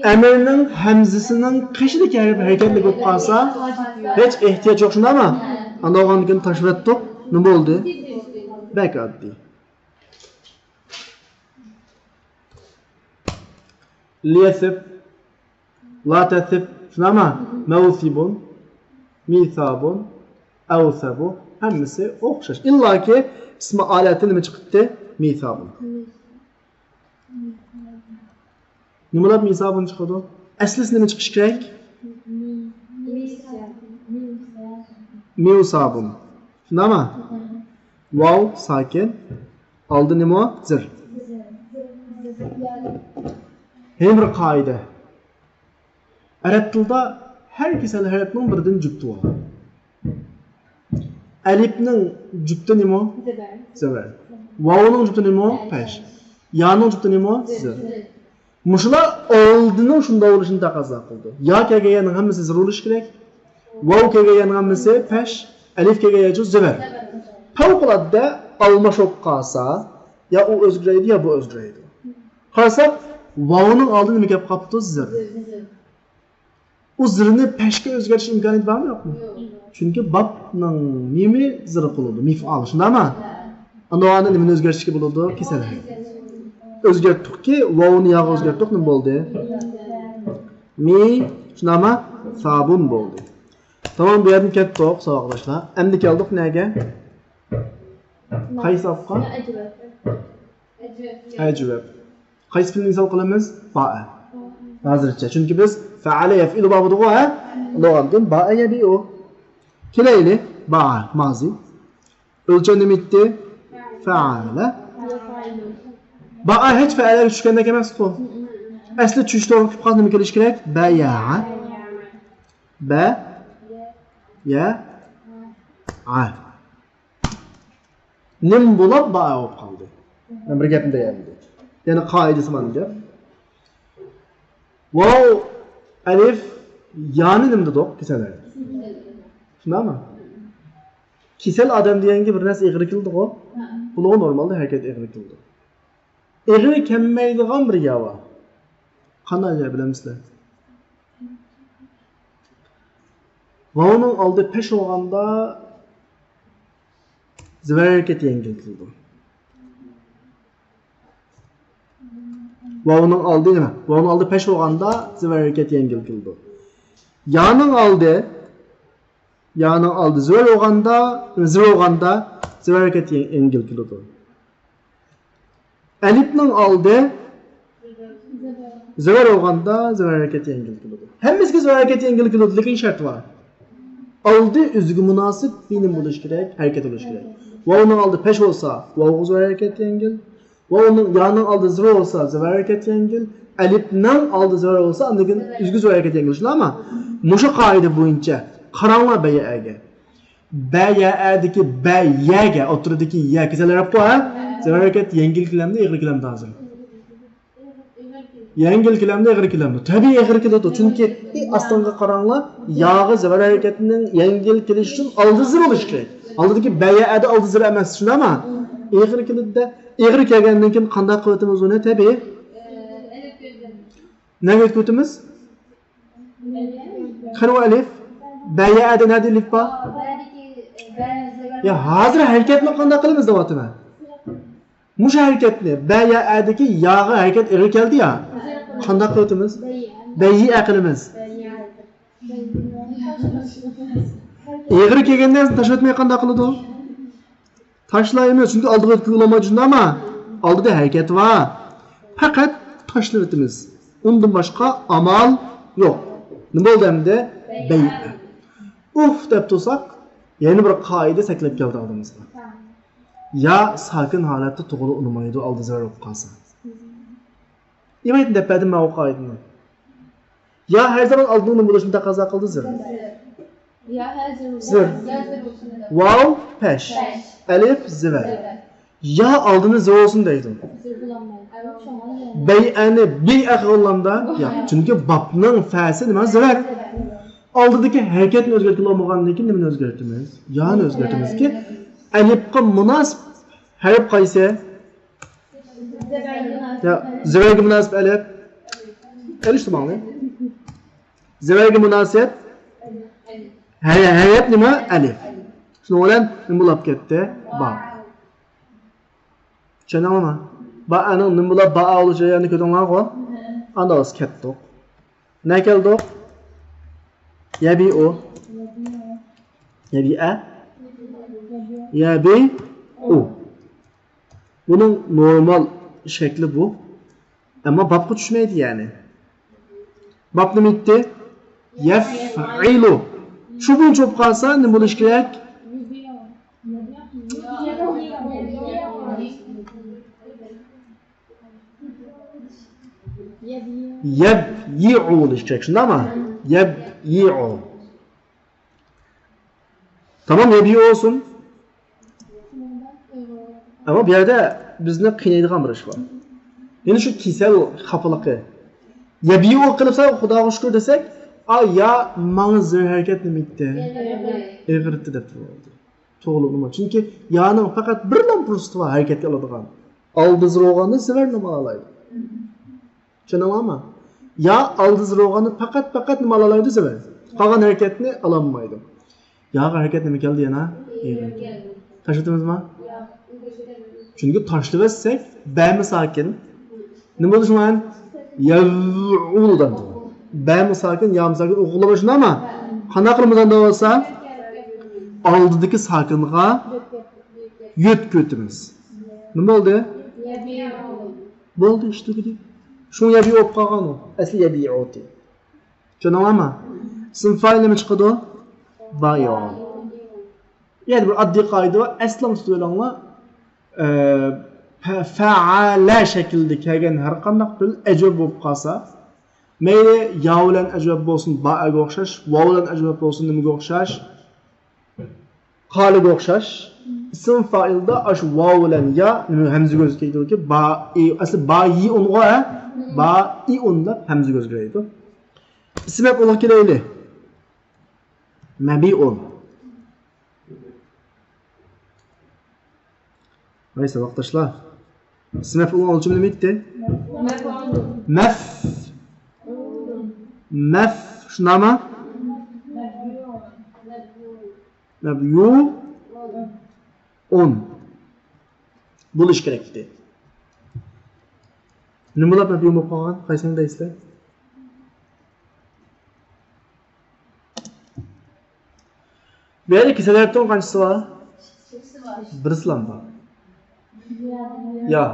ئەمىرنىڭ ھەمزىسىنىڭ قېشىدىكى ھەرپ ھەرىكەتلىك بولۇپ قالسا، ھېچ ئېھتىياج يوق، شۇنداقمۇ؟ ئاندىن ئالغاندىن كېيىن تاشلىۋەتتۇق. نېمە بولدى؟ بەك ئاددىي. ليثب، لا تثب، شۇنداقمۇ؟ موثب، ميثاب، ئەۋسەب، ھەممىسى ئوخشاش. ئىللاكى ئىسمى ئالەتتە نېمە چىقىپتۇ؟ ميثاب. نېمىلاپ ميثاب چىقىدۇ؟ ئەسلىسى نېمە چىقىشى كېرەك؟ ميثاب. شۇنداقمۇ؟ ۋاۋ ساكىن. ئالدى نېمە؟ زىر. يەنە بىر قائىدە. ئەرەب تىلىدا ھەر كېسەل ھەرپنىڭ بىردىن جۈپتى بار. ئەلىپنىڭ جۈپتى نېمە؟ زېبەر. زېبەر. ۋاۋنىڭ جۈپتى نېمە؟ پەش. يانىڭ جۈپتى نېمە؟ زىر. زىر. مۇشۇلار ئالدىنىڭ شۇنداق بولۇشىنى تەقەززا قىلىدۇ. يا كەلگەن يەرنىڭ ھەممىسى زىر بولۇشى كېرەك. ۋاۋ كەلگەن يەرنىڭ ھەممىسى پەش، ئەلىف كەلگەن يەرچۇ زېبەر. پەۋقۇلئاددە ئالماش بولۇپ قالسا، يا ئۇ ئۆزگىرەيدۇ، يا بۇ ئۆزگىرەيدۇ. قارىساق، ۋاۋنىڭ ئالدىدا نېمە كەپ قاپتۇ؟ زىر. ئۇ زىرنى پەشكە ئۆزگەرتىش ئىمكانىيىتى بارمۇ، يوقمۇ؟ چۈنكى بابنىڭ مىمى زىر قىلىدۇ، مىفئال، شۇنداقمۇ؟ ئاندىن نېمىنى ئۆزگەرتىشكە بولىدۇ؟ كېسەل ھەرپنى. ئۆزگەرتتۇقكى، ۋاۋنى ياغا ئۆزگەرتتۇق، نېمە بولدى؟ مى، شۇنداقمۇ؟ سابۇن بولدى. تامام، بۇ يەردىن كەتتۇق، ساۋاقداشلار. ئەمدى كەلدۇق نەگە؟ قايسى بابقا؟ ئەجۋەب. قايسى پېئىلنى مىسال قىلىمىز؟ بائە. ھازىرچە. چۈنكى بىز فەئەلە يەفئىلۇ بابىدىغۇ، ھە؟ ئۇنداقتىن بائە يەبىئۇ. كېلەيلى. بائە، مازى. ئۆلچەم نېمە ئىدى؟ فەئەلە. بائە ھېچ فەئەلەگە چۈشكەندەك ئەمەسقۇ. ئەسلى چۈشتە بولۇپ قالسا نېمە كېلىشى كېرەك؟ بەيەئە. بە، يە، ئە. نېمە بولاپ بائە بولۇپ قالدى؟ مەن بىر گەپنى دەيمەن. يەنە قائىدىسى بار گەپ. ۋاۋ، ئەلىف، يانى نېمە دېدۇق؟ كېسەل ھەرپ. شۇنداقمۇ؟ كېسەل ئادەم دېگەنگە بىر نەرسە ئېغىر كېلىدىغۇ. بۇلارغا نورمالدا ھەرىكەت ئېغىر كېلىدۇ. ئېغىر كەلمەيدىغان بىر يا بار. قانداق يا بىلەمسىلەر؟ ۋاۋنىڭ ئالدى پەش بولغاندا زېبەر ھەرىكەت يەڭگىل كېلىدۇ. ۋاۋنىڭ ئالدى نېمە؟ ۋاۋنىڭ ئالدى پەش بولغاندا زېبەر ھەرىكەت يەڭگىل كېلىدۇ. يانىڭ ئالدى، يانىڭ ئالدى زېبەر بولغاندا، زېبەر بولغاندا زېبەر ھەرىكەت يەڭگىل كېلىدۇ. ئەلىپنىڭ ئالدى زېبەر بولغاندا زېبەر ھەرىكەت يەڭگىل كېلىدۇ. ھەممىسىگە زېبەر ھەرىكەت يەڭگىل كېلىدۇ، لېكىن شەرت بار. ئالدى ئۆزىگە مۇناسىپ بىنىم بولۇشى كېرەك، ھەرىكەت بولۇشى كېرەك. ۋاۋنىڭ ئالدى پەش بولسا، ۋاۋغا زېبەر ھەرىكەت يەڭگىل. ۋاۋنىڭ، يانىڭ ئالدى زېبەر بولسا، زېبەر ھەرىكەت يەڭگىل. ئەلىپنىڭ ئالدى زېبەر بولسا، ئاندىن كېيىن ئۆزىگە زېبەر ھەرىكەت يەڭگىل. شۇنداقمۇ؟ مۇشۇ قائىدە بويىچە قاراڭلار بەيەئەگە. بەيەئەدىكى بەيەگە، ئوتتۇرىدىكى يە، كېسەل ھەرپ بۇ، ھە؟ زېبەر ھەرىكەت يەڭگىل كېلەمدۇ، ئېغىر كېلەمدۇ ھازىر؟ يەڭگىل كېلەمدۇ، ئېغىر كېلەمدۇ؟ تەبىئىي ئېغىر كېلىدۇ. چۈنكى ئاستىڭغا قاراڭلار، ياغا زېبەر ھەرىكەتنىڭ يەڭگىل كېلىشى ئۈچۈن ئالدى زېبەر بولۇشى كېرەك. ئالدىدىكى بەيەئەدە ئالدى زېبەر ئەمەس، شۇنداقمۇ؟ ئېغىر كېلىدۇ-دە. ئېغىر كەلگەندىن كېيىن قانداق قىلىۋېتىمىز ئۇنى؟ تەبىئىي. نەگە ئۆتۈپ ئۆتىمىز؟ قېنى ئۇ ئەلىف؟ بەيەئەدە نەدە ئەلىف بار؟ يا، ھازىر ھەرىكەتنى قانداق قىلىمىز دەۋاتىمەن. مۇشۇ ھەرىكەتنى، بەيەئەدىكى ياغا ھەرىكەت ئېغىر كەلدى يا. قانداق قىلىۋاتىمىز؟ بەييەئە قىلىمىز. ئېغىر كەلگەن نەرسىنى تاشلىۋەتمەي قانداق قىلىدۇ؟ تاشلايمىز، چۈنكى ئالدىغا ئۆتكىلى بولمايدۇ، شۇنداقمۇ؟ ئالدىدا ھەرىكەت بار. پەقەت تاشلىۋېتىمىز. ئۇندىن باشقا ئامال يوق. نېمە بولدى ئەمدى؟ بەيئە. ئۇف دەپ تۇرساق، يەنە بىر قائىدە سەكلەپ كەلدى ئالدىمىزغا. يا ساكىن ھالەتتە تۇغۇلۇپ ئۇنىمايدۇ، ئالدى زىرا بولۇپ قالسا. ئىبايەتنى دەپ بەردىم مەن ئۇ قائىدىنى. يا ھەر زامان ئالدىنىڭ نېمە بولۇشىنى تەقەززا قىلدى، زىر. يا ھەر زىر. زىر. يا زىر بولسۇن. ۋاۋ پەش. پەش. ئەلىف زىۋەر. زىۋەر. يا ئالدىنى زىر بولسۇن دەيدۇ. زىر بولالمايدۇ. شۇڭا يا. بەيئەنى بىئە قىلغاندا ياق. چۈنكى بابنىڭ فەسى نېمە؟ زىۋەر. ئالدىدىكى ھەرىكەتنى ئۆزگەرتكىلى بولمىغاندىن كېيىن نېمىنى ئۆزگەرتىمىز؟ يانى ئۆزگەرتىمىزكى، ئەلىپقا مۇناسىپ ھەرپ قايسى؟ يا، زىۋەرگە مۇناسىپ ئەلىپ. ئەلىش تۇماڭلى. زىۋەرگە مۇناسىپ ھە-، ھەرپ نېمە؟ ئەلىپ. شۇنىڭ بىلەن نېمە بولۇپ كەتتى؟ با. چۈشەندىڭلارمۇ؟ بائەنىڭ نېمە بولا؟ بائا بولۇش جەريانىنى كۆردۈڭلارغۇ؟ ئاندىن بىز كەتتۇق. نە كەلدۇق؟ يەبىئۇ. يەبىئە. يەبىئۇ. بۇنىڭ نورمال شەكلى بۇ. ئەمما بابقا چۈشمەيدۇ يەنى. باب نېمە ئىدى؟ يەفئىلۇ. شۇ بويىچە بولۇپ قالسا نېمە بولۇشى كېرەك؟ يەبيىئۇ بولۇشى كېرەك، شۇنداقمۇ؟ يەبيىئۇ. تامام، يەبيىئۇ بولسۇن. ئەمما بۇ يەردە بىزنى قىينايدىغان بىر ئىش بار. يەنى شۇ كېسەل خاپىلىقى. يەبيىئۇ قىلىپسا، خۇداغا شۈكۈر دېسەك، ئا، يا ماڭا زىر ھەرىكەت نېمە ئېيتتى؟ ئېغىرتتى دەپ تۇرۇۋالدى. توغرا نېمە؟ چۈنكى يانىڭ پەقەت بىرلا پۇرسىتى بار ھەرىكەتكە ئالىدىغان. ئالدى زىر بولغاندا زىر نېمە ئالالايدۇ؟ چۈشەندىڭلارمۇ؟ يا ئالدى زىر بولغاندا پەقەت، پەقەت نېمە ئالالايدۇ؟ زىر. قالغان ھەرىكەتنى ئالالمايدۇ. ياغا ھەرىكەت نېمە كەلدى يەنە؟ ئېغىر. تاشلىتىمىزمۇ؟ چۈنكى تاشلىۋەتسەك، بەمۇ ساكىن. نېمە بولدى شۇڭا؟ يەۋئۇلدان. بەمۇ ساكىن، يامۇ ساكىن ئوقۇغىلى باشلىدىما؟ قانداق قىلىمىز ئەمدى بولسا؟ ئالدىدىكى ساكىنغا يۆتكىۋېتىمىز. نېمە بولدى؟ بولدى، ئىش تۈگىدى. شۇڭا يەبيىئۇ بولۇپ قالغان ئۇ. ئەسلى يەبيىئۇ ئىدى. چۈشەندىڭلارمۇ؟ ئىسىم فائىل نېمە چىقىدۇ؟ بائىئۇ. يەنى بىر ئاددىي قائىدە بار. ئەسلىڭ تۇتۇۋېلىڭلار. ئە، پە-، فەئەلە شەكلىدە كەلگەن ھەر قانداق پېئىل ئەجۋەپ بولۇپ قالسا، مەيلى يا بىلەن ئەجۋەپ بولسۇن، بائەگە ئوخشاش، ۋاۋ بىلەن ئەجۋەپ بولسۇن، نېمىگە ئوخشاش؟ قالىگە ئوخشاش. ئىسىم فائىلدا ئاشۇ ۋاۋ بىلەن يا، نېمە، ھەمزىگە ئۆزگىرىدۇكى، بائىئۇ، ئەسلى بائىئۇنغۇ، ھە؟ بائىئۇن دەپ ھەمزىگە ئۆزگىرەيدۇ. ئىسىم مەپئۇلغا كېلەيلى. مەبىئۇن. ۋاي ساۋاقداشلار. ئىسىم مەپئۇلنىڭ ئۆلچىمى نېمە ئىدى؟ مەف. مەف. شۇنداقمۇ؟ مەبيۇئۇن. بولۇش كېرەك ئىدى. نېمە بولۇپ مەبيۇئۇن بولۇپ قالغان؟ قايسىنى دەيسىلەر؟ بۇ يەردە كېسەل ھەرپنىڭ قانچىسى بار؟ بىرسىلا بار. يا.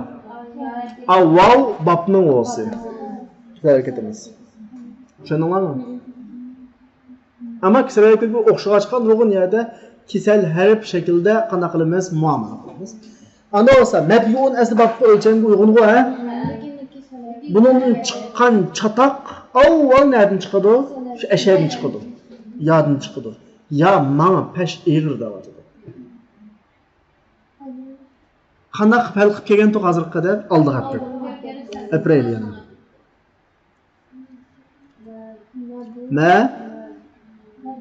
ئا، ۋاۋ بابنىڭ ۋاۋسى. كېسەل ھەرىكىتىمىز. چۈشەندىڭلارمۇ؟ ئەمما كېسەل ھەرىكىتىگە ئوخشىغاچقا نۇرغۇن يەردە كېسەل ھەرپ شەكلىدە قانداق قىلىمىز؟ مۇئامىلە قىلىمىز. ئانداق بولسا، مەبيۇئۇن ئەسلى بابقا ئۆلچەمگە ئۇيغۇنغۇ، ھە؟ بۇنىڭدىن چىققان چاتاق ئاۋۋال نەدىن چىقىدۇ؟ شۇ ئەشەدىن چىقىدۇ. يادىن چىقىدۇ. يا ماڭا پەش ئېغىر دەۋاتىدۇ. قانداق پەل قىلىپ كەلگەنتۇق ھازىرغا قەدەر؟ ئالدىغا ئەپەر-، ئەپەرەيلى يەنە. مە؟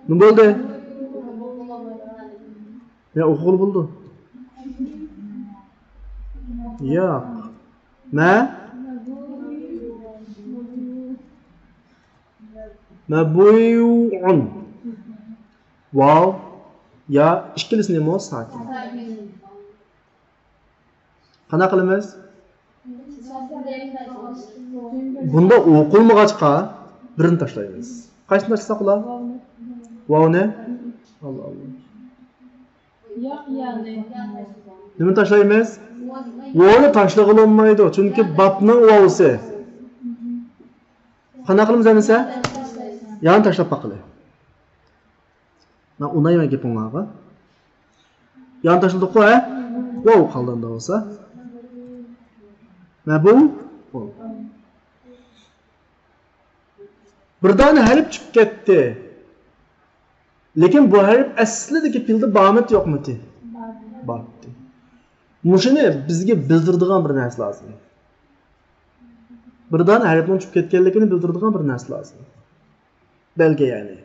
نېمە بولدى؟ يا، ئوقۇغىلى بولىدۇ. ياق. مە؟ مەبۇيئۇن. ۋاۋ، يا، ئىككىلىسى نېمە؟ ساكىن. قانداق قىلىمىز؟ بۇنداق ئوقۇلمىغاچقا بىرىنى تاشلايمىز. قايسىنى تاشلىساق بولا؟ ۋاۋنى؟ ئاللا، ئاللا. ياق، يەنى. نېمىنى تاشلايمىز؟ ۋونى تاشلىغىلى بولمايدۇ، چۈنكى بابنىڭ ۋاۋسى. قانداق قىلىمىز ئەمىسە؟ يانى تاشلاپ باقىلى. مەن ئۇنايمەن گېپىڭلارغا. يانى تاشلىدۇققۇ، ھە؟ ۋاۋ قالدى ئۇندا بولسا. مەبۇ. بىر دانە ھەرپ چۈشۈپ كەتتى. لېكىن بۇ ھەرپ ئەسلىدىكى پېئىلدە بارمىتى يوقمىتى؟ بارتى. مۇشۇنى بىزگە بىلدۈرىدىغان بىر نەرسە لازىم. بىر دانە ھەرپنىڭ چۈشۈپ كەتكەنلىكىنى بىلدۈرىدىغان بىر نەرسە لازىم. بەلگە يەنى.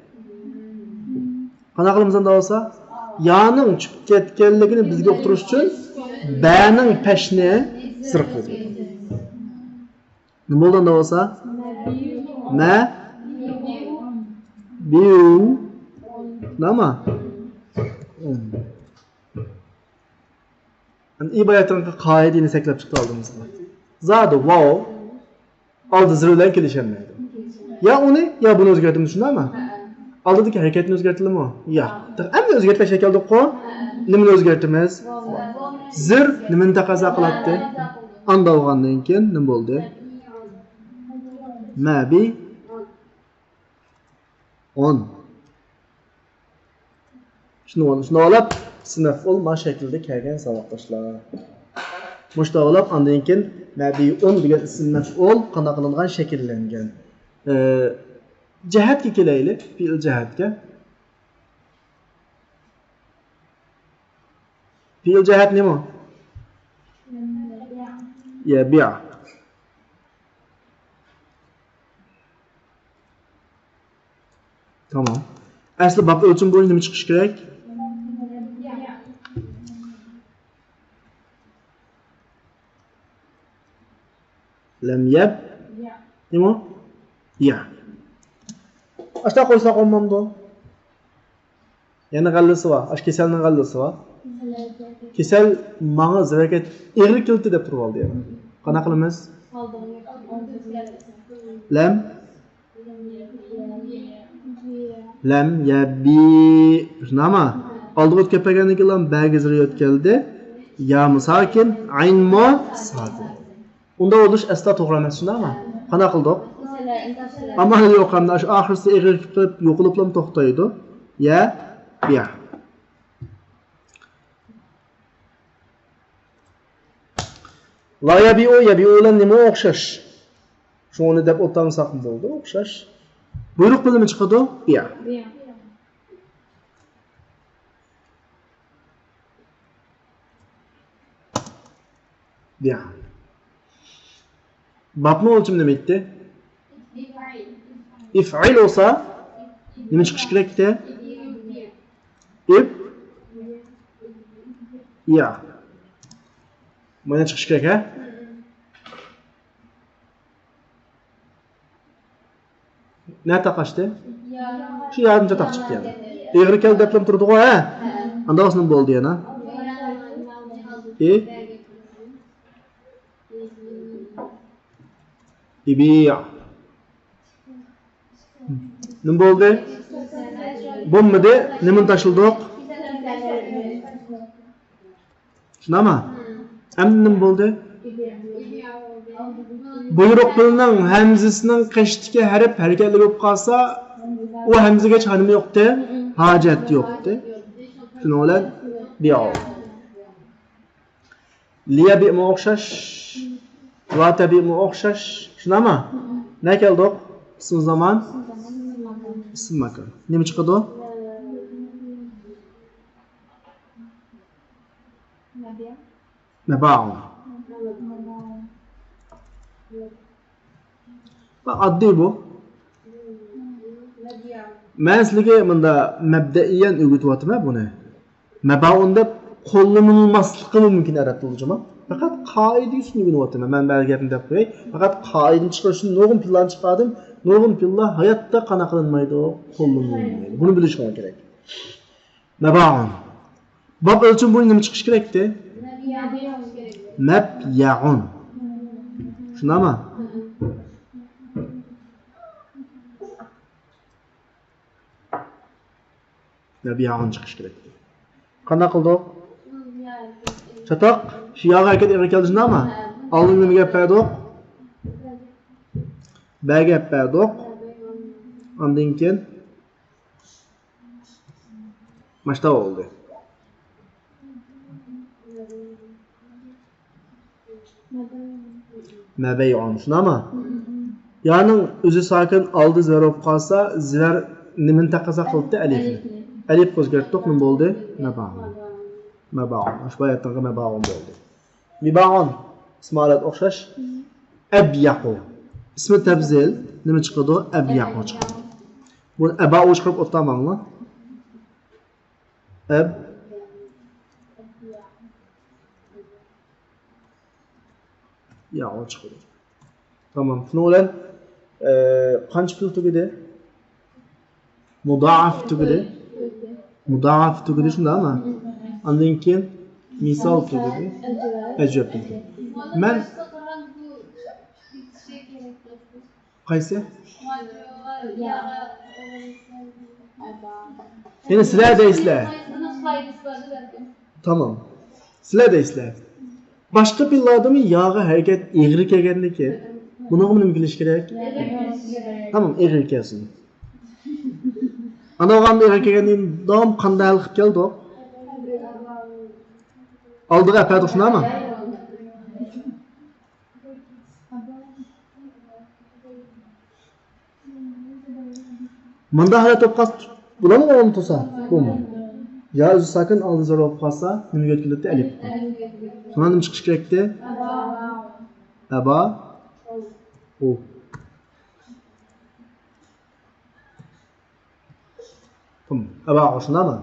قانداق قىلىمىز ئەمدى بولسا؟ يانىڭ چۈشۈپ كەتكەنلىكىنى بىزگە ئۇقتۇرۇش ئۈچۈن بەنىڭ پەشنى زىر قىلىمىز. نېمە بولدى ئەمدى بولسا؟ مە. بىيۇ. نېمە؟ ئەمدى ئىبارەتنىڭ قائىدىنى سەكلەپ چىقتى ئالدىمىزغا. زادى ۋاۋ ئالدى زىر بىلەن كېلىشەلمەيدۇ. يا ئۇنى، يا بۇنى ئۆزگەرتىمىز، شۇنداقمۇ؟ ئالدىدىكى ھەرىكەتنى ئۆزگەرتىلىمۇ؟ ياق. ئەمدى ئۆزگەرتمەي كەلدۇققۇ. نېمىنى ئۆزگەرتىمىز؟ زىر نېمىنى تەقەززا قىلاتتى؟ ئاندا بولغاندىن كېيىن نېمە بولدى؟ مەبىئۇن. شۇنى، شۇنى ئويلاپ، ئىسىم مەپئۇل ما شەكلىدە كەلگەن ساۋاقداشلار. مۇشۇنداق ئويلاپ، ئاندىن كېيىن مەبىئۇن دېگەن ئىسىم مەپئۇل قانداق قىلىنغان؟ شەكىللەنگەن. ئى، جەھەتكە كېلەيلى، پېئىل جەھەتكە. پېئىل جەھەت نېمە؟ يەبىئۇ. تامام. ئەسلى باب ئۆلچىمى بويىچە نېمە چىقىشى كېرەك؟ لەم يەب. نېمە؟ يە. ئاشتا قويساق بولمامدۇ؟ يەنە غەللىسى بار. ئاشۇ كېسەلنىڭ غەللىسى بار. كېسەل ماڭا زېرەكەت ئېغىر كېلىپتۇ دەپ تۇرۇۋالدى يەنە. قانداق قىلىمىز؟ لەم. لەم يەبى. شۇنداقمۇ؟ ئالدىغا ئۆتۈپ كەلگەندىن كېيىن بەگە زىر يۆتكەلدى. يامۇ ساكىن، ئاينمۇ ساكىن. ئۇنداق بولۇش ئەسلا توغرا ئەمەس، شۇنداقمۇ؟ قانداق قىلدۇق؟ ئامال يوق، ئەمدى ئاشۇ ئاخىرسى ئېغىر كېلىپ يوقىلىپلا توختايدۇ. يە، يە. لا يەبىئۇ، يەبىئۇ بىلەن نېمە ئوخشاش؟ شۇنى دەپ ئولتۇرمىساقمۇ بولىدۇ، ئوخشاش. بۇيرۇق بىلەن نېمە چىقىدۇ؟ بىئە. بىئە. بابنىڭ ئۆلچىمى نېمە ئىدى؟ ئىفئىل بولسا نېمە چىقىشى كېرەك ئىدى؟ ئىف، يا. مانا چىقىشى كېرەك، ھە؟ نە تاقاشتى؟ شۇ ياردىمچى تاق چىقتى يەنە. ئېغىر كەلدى دەپلا تۇرىدىغۇ، ھە؟ ئانداق بولسا نېمە بولدى يەنە؟ ئى؟ ئىبىئ. نېمە بولدى؟ بولمىدى. نېمىنى تاشلىدۇق؟ شۇنداقمۇ؟ ئەمدى نېمە بولدى؟ بۇيرۇق پېئىلنىڭ ھەمزىسىنىڭ قېشىدىكى ھەرپ ھەرىكەتلىك بولۇپ قالسا، ئۇ ھەمزىگە ھېچ نېمە يوقتى؟ ھاجەت يوقتى. شۇنىڭ بىلەن بىئاۋ. لىيەبىئمۇ ئوخشاش، لاتەبىئمۇ ئوخشاش. شۇنداقمۇ؟ نە كەلدۇق؟ ئىسمى زامان، ئىسمى ماكان. نېمە چىقىدۇ؟ مەباغۇن. ئاددىي بۇ. مەن سىلىگە مۇندا مەبدەئىيەن ئۆگىتىۋاتىمەن بۇنى. مەباغۇن دەپ قوللىنىلماسلىقىمۇ مۇمكىن ئەرەب تىلىدا، جۇما. پەقەت قائىدە ئۈستىدە ئۆگىنىۋاتىمەن. مەن بەزى گەپنى دەپ قوياي. پەقەت قائىدىنى چىقىرىش ئۈچۈن نۇرغۇن پېئىللارنى چىقاردىم. نۇرغۇن پېئىللار ھاياتتا قانداق قىلىنمايدۇ؟ قوللىنىلمايدۇ. بۇنى بىلىشىڭلار كېرەك. مەباغۇن. باب ئۆلچىمى بويىچە نېمە چىقىشى كېرەكتى؟ مەبيەغۇن. شۇنداقمۇ؟ مەبيەغۇن چىقىشى كېرەكتى. قانداق قىلدۇق؟ چاتاق، شۇ ياغا ھەرىكەت ئېغىر كەلدى شۇنداقمۇ؟ ئالدىن نېمە گەپ بەردۇق؟ بە گەپ بەردۇق. ئاندىن كېيىن ماشتا بولدى. مەبەيئۇن، شۇنداقمۇ؟ يانىڭ ئۆزى ساكىن، ئالدى زىبەر بولۇپ قالسا، زىبەر نېمىنى تەقەززا قىلىپتۇ؟ ئەلىپنى. ئەلىپكە ئۆزگەرتتۇق، نېمە بولدى؟ مەبەئۇن. مەبەئۇن. ئاشۇ ئايەتنىڭكى مەبەئۇن بولدى. مىبەئۇن. ئىسمى ھالەت ئوخشاش. ئەبيەقۇ. ئىسمى تەپزىل. نېمە چىقىدۇ؟ ئەبيەقۇ چىقىدۇ. بۇ ئەبەئۇ چىقىرىپ ئولتۇرماڭلار. ئەب ياغۇ چىقىدۇ. تامام. شۇنىڭ بىلەن، ئە، قانچە پېئىل تۈگىدى؟ مۇدائەف تۈگىدى. مۇدائەف تۈگىدى، شۇنداقمۇ؟ ئاندىن كېيىن مىسال تۈگىدى. ئەجۋەب تۈگىدى. مەن قايسى؟ يەنە سىلەر دەيسىلەر. تامام. سىلەر دەيسىلەر. باشقا پېئىللاردىمۇ ياغا ھەرىكەت ئېغىر كەلگەندىكىن، بۇنىڭغىمۇ نېمە كېلىشى كېرەك؟ تامام، ئېغىر كەلسۇن. ئانا ئوغلان ئېغىر كەلگەندىن داۋام قانداق ھەل قىلىپ كەلدۇق؟ ئالدىغا ئەپەردۇق شۇنداقمۇ؟ مۇنداق ھالەت بولۇپ قالسا، بۇلارمۇ ئورنىدا تۇرسا، بۇمۇ. يا ئۆزى ساكىن، ئالدى زىبەر بولۇپ قالسا، نېمىگە ئۆتكۈلۈكتە؟ ئەلىپ. شۇڭا نېمە چىقىشى كېرەكتى؟ ئەبا. ئۇ. تامام. ئەبا ئۇ شۇنداقمۇ؟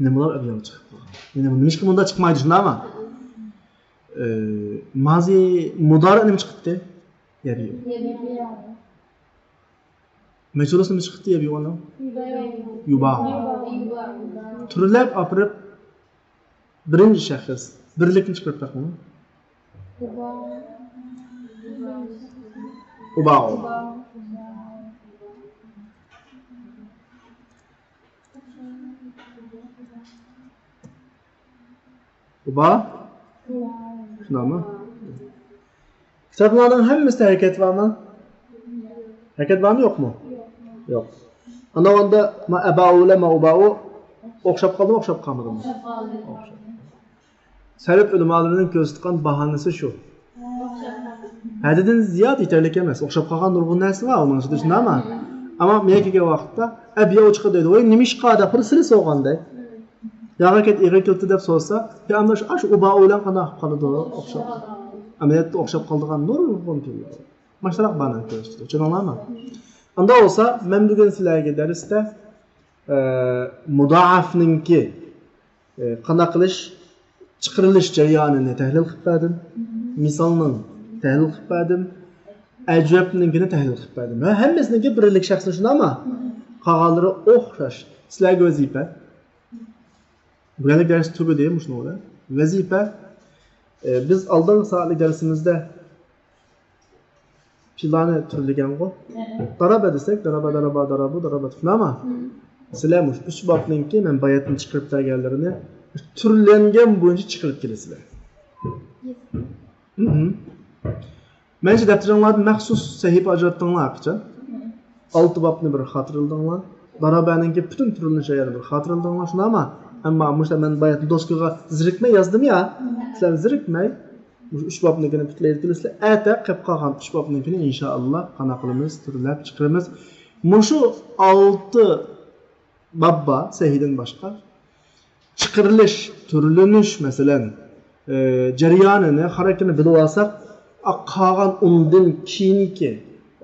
نېمىلەر ئەبياغ چىقىپ قالغان؟ يەنە نېمىشقا مۇنداق چىقمايدۇ، شۇنداقمۇ؟ ئى، مازى مۇدارى نېمە چىقىپتى؟ يەبيۇ. مەجھۇلىسى نېمە چىقىپتى يەبيۇغاننىڭ؟ يۇباغۇ. تۈرلەپ ئاپىرىپ، بىرىنچى شەخس بىرلىكنى چىقىرىپ بېقىڭ. ئۇباغۇ. ئۇبا؟ شۇنداقمۇ؟ كىتابلارنىڭ ھەممىسىدە ھەرىكەت بارمۇ؟ ھەرىكەت بارمۇ، يوقمۇ؟ يوق. ئانا ئوندا ما ئەباۋۇ بىلەن ما ئۇباۋۇ ئوخشاپ قالدىمۇ، ئوخشاپ قالمىدىمۇ؟ ئوخشاپ. سەلەف ئۆلىمالىرىنىڭ كۆرسەتكەن باھانىسى شۇ. ھەددىدىن زىيادە يېتەرلىك ئەمەس. ئوخشاپ قالغان نۇرغۇن نەرسە بار ئۇنىڭ ئىچىدە، شۇنداقمۇ؟ ئەمما مېيەگە كەلگەن ۋاقىتتا ئەبياۋۇ چىقىدۇ دەيدۇ. ۋاي، نېمىشقا دەپ خۇددى سىلى سورىغاندەك. ياغا ھەرىكەت ئېغىر كېلىپتۇ دەپ سورىسا، يا ئەمدى شۇ، شۇ ئۇباۋۇ بىلەن قانداق قىلىپ قالىدۇ؟ ئوخشاپ. ئەمەلىيەتتە ئوخشاپ قالىدىغان نۇرغۇن پېئىللار بار. ماشۇنداق باھانە كۆرسىتىدۇ. چۈشەندىڭلارمۇ؟ ئۇنداق بولسا، مەن بۈگۈن سىلەرگە دەرستە، ئە، مۇدائەفنىڭكى، ئە، قانداق قىلىش، چىقىرىلىش جەريانىنى تەھلىل قىلىپ بەردىم. مىسالنىڭ تەھلىل قىلىپ بەردىم. ئەجۋەبنىڭكىنى تەھلىل قىلىپ بەردىم. ھە، ھەممىسىنىڭكى بىرلىك شەخسى شۇنداقمۇ؟ قالغانلىرى ئوخشاش. سىلەرگە ۋەزىپە. بۈگۈنلۈك دەرس تۈگىدى مۇشۇنىڭ بىلەن. ۋەزىپە، ئە، بىز ئالدىنقى سائەتلىك دەرسىمىزدە پېئىللارنى تۈرلىگەنغۇ. دارابە دېسەك، دارابە، دارابا، دارابۇ، دارابا، شۇنداقمۇ؟ سىلەر مۇشۇ ئۈچ بابنىڭكى مەن باياتىن چىقىرىپ بەرگەنلىرىنى تۈرلەنگەن بويىچە چىقىرىپ كېلىسىلەر. مەنچە دەپتىرىڭلاردىن مەخسۇس سەھىپە ئاجراتتىڭلار ھەرقاچان. ئالتە بابنى بىر خاتىرىلىدىڭلار. دارابەنىڭكى پۈتۈن تۈرلىنىش ئايالىنى بىر خاتىرىلىدىڭلار، شۇنداقمۇ؟ ئەمما مۇشۇ مەن باياتىن دوسكىغا زېرىكمەي يازدىم يا. سىلەر زېرىكمەي، مۇشۇ ئۈچ بابنىڭكىنى پۈتۈنلەي ئېيتىپ كېلىسىلەر. ئەتە قېلىپ قالغان ئۈچ بابنىڭكىنى ئىنشائاللا قانداق قىلىمىز؟ تۈرلەپ چىقىرىمىز. مۇشۇ ئالتە باب بار، سەھىدىن باشقا. چىقىرىلىش، تۈرلىنىش، مەسىلەن، ئى، جەريانىنى، خاراكتېرىنى بىلىۋالساق، ئا، قالغان ئۇندىن كېيىنكى،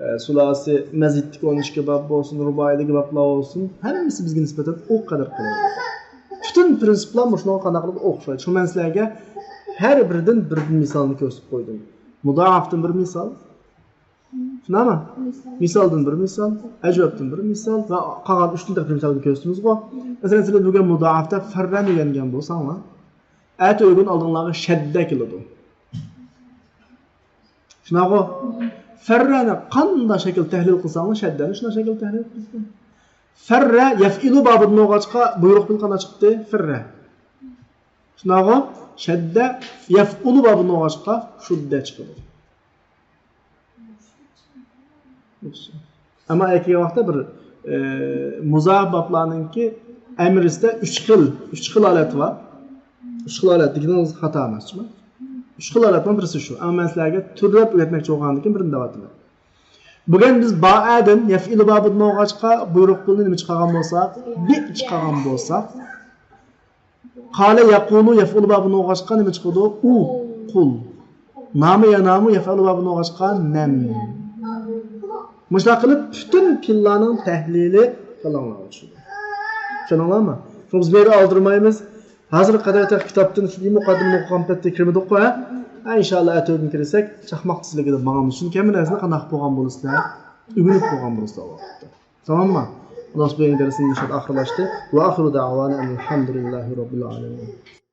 ئى، سۇلاسىي، مەزىدتىكى ئون ئىككى باب بولسۇن، رۇبائىيدىكى بابلار بولسۇن، ھەممىسى بىزگە نىسبەتەن ئۇ قەدەر قولايلىق. پۈتۈن پىرىنسىپلار مۇشۇنىڭغا قانداق قىلىدۇ؟ ئوخشايدۇ. شۇڭا مەن سىلەرگە ھەر بىرىدىن بىر مىسالنى كۆرسىتىپ قويدۇم. مۇدائەفتىن بىر مىسال، شۇنداقمۇ؟ مىسالدىن بىر مىسال، ئەجۋەبتىن بىر مىسال ۋە قالغان ئۈچتىن تېخى مىسالنى كۆرسىتىمىزغۇ. مەسىلەن، سىلەر بۈگۈن مۇدائەفتە فەررەنى ئۆگەنگەن بولساڭلار، ئەتە ئۆگۈن ئالدىڭلارغا شەددە كېلىدۇ. شۇنداقغۇ؟ فەررەنى قانداق شەكىل تەھلىل قىلساڭلار، شەددەنى شۇنداق شەكىل تەھلىل قىلىسىلەر. فەررە يەفئىلۇ بابىدىن بولغاچقا بۇيرۇق پېئىل قانداق چىقتى؟ فىررە. شۇنداقغۇ؟ شەددە يەفئۇلۇ بابىدىن بولغاچقا شۇددە چىقىدۇ. ئەمما ئەكىگەن ۋاقىتتا بىر، ئە، مۇزاف بابلارنىڭكى ئەمرىسىدە ئۈچ خىل، ئۈچ خىل ھالەت بار. ئۈچ خىل ھالەت دېگىنىڭىز خاتا ئەمەسچۇ؟ ئۈچ خىل ھالەتنىڭ بىرسى شۇ. ئەمما مەن سىلەرگە تۈرلەپ ئۆگەتمەكچى بولغاندىن كېيىن بىرنى دەۋاتىمەن. بۈگۈن بىز بائەدىن يەفئىلۇ بابىدىن بولغاچقا بۇيرۇق پېئىلنى نېمە چىقارغان بولساق، بىئ چىقارغان بولساق، قالە يەقۇلۇ يەفئۇلۇ بابىدىن بولغاچقا نېمە چىقىدۇ؟ ئۇ، قۇل. نامە يەنامۇ يەفئەلۇ بابىدىن بولغاچقا نەم. مۇشۇنداق قىلىپ پۈتۈن پېئىللارنىڭ تەھلىلى كاللاڭلارغا چۈشىدۇ. چۈشەندىڭلارمۇ؟ شۇڭا بىز بۇ يەردە ئالدىرىمايمىز. ھازىرغا قەدەر تېخى كىتابتىن شۇ مۇقەددىمىنى ئوقۇغان پەتتە كىرمىدۇققۇ، ھە؟ ھە، ئىنشاللا ئەتىگۈن كىرسەك چاقماق تېزلىكىدە ماڭىمىز. چۈنكى ھەممە نەرسىنى قانداق بولغان بولىسىلەر؟ ئۆگىنىپ بولغان بولىسىلەر ئۇ ۋاقىتتا. تاماممۇ؟ ئاللا سۇبھانەھۇ دەرسىنى ئىنشاللا ئاخىرلاشتى. ۋە ئاخىرۇ دەئۋانا ئەنىل ھەمدۇلىللاھى رەببىل ئالەمىن.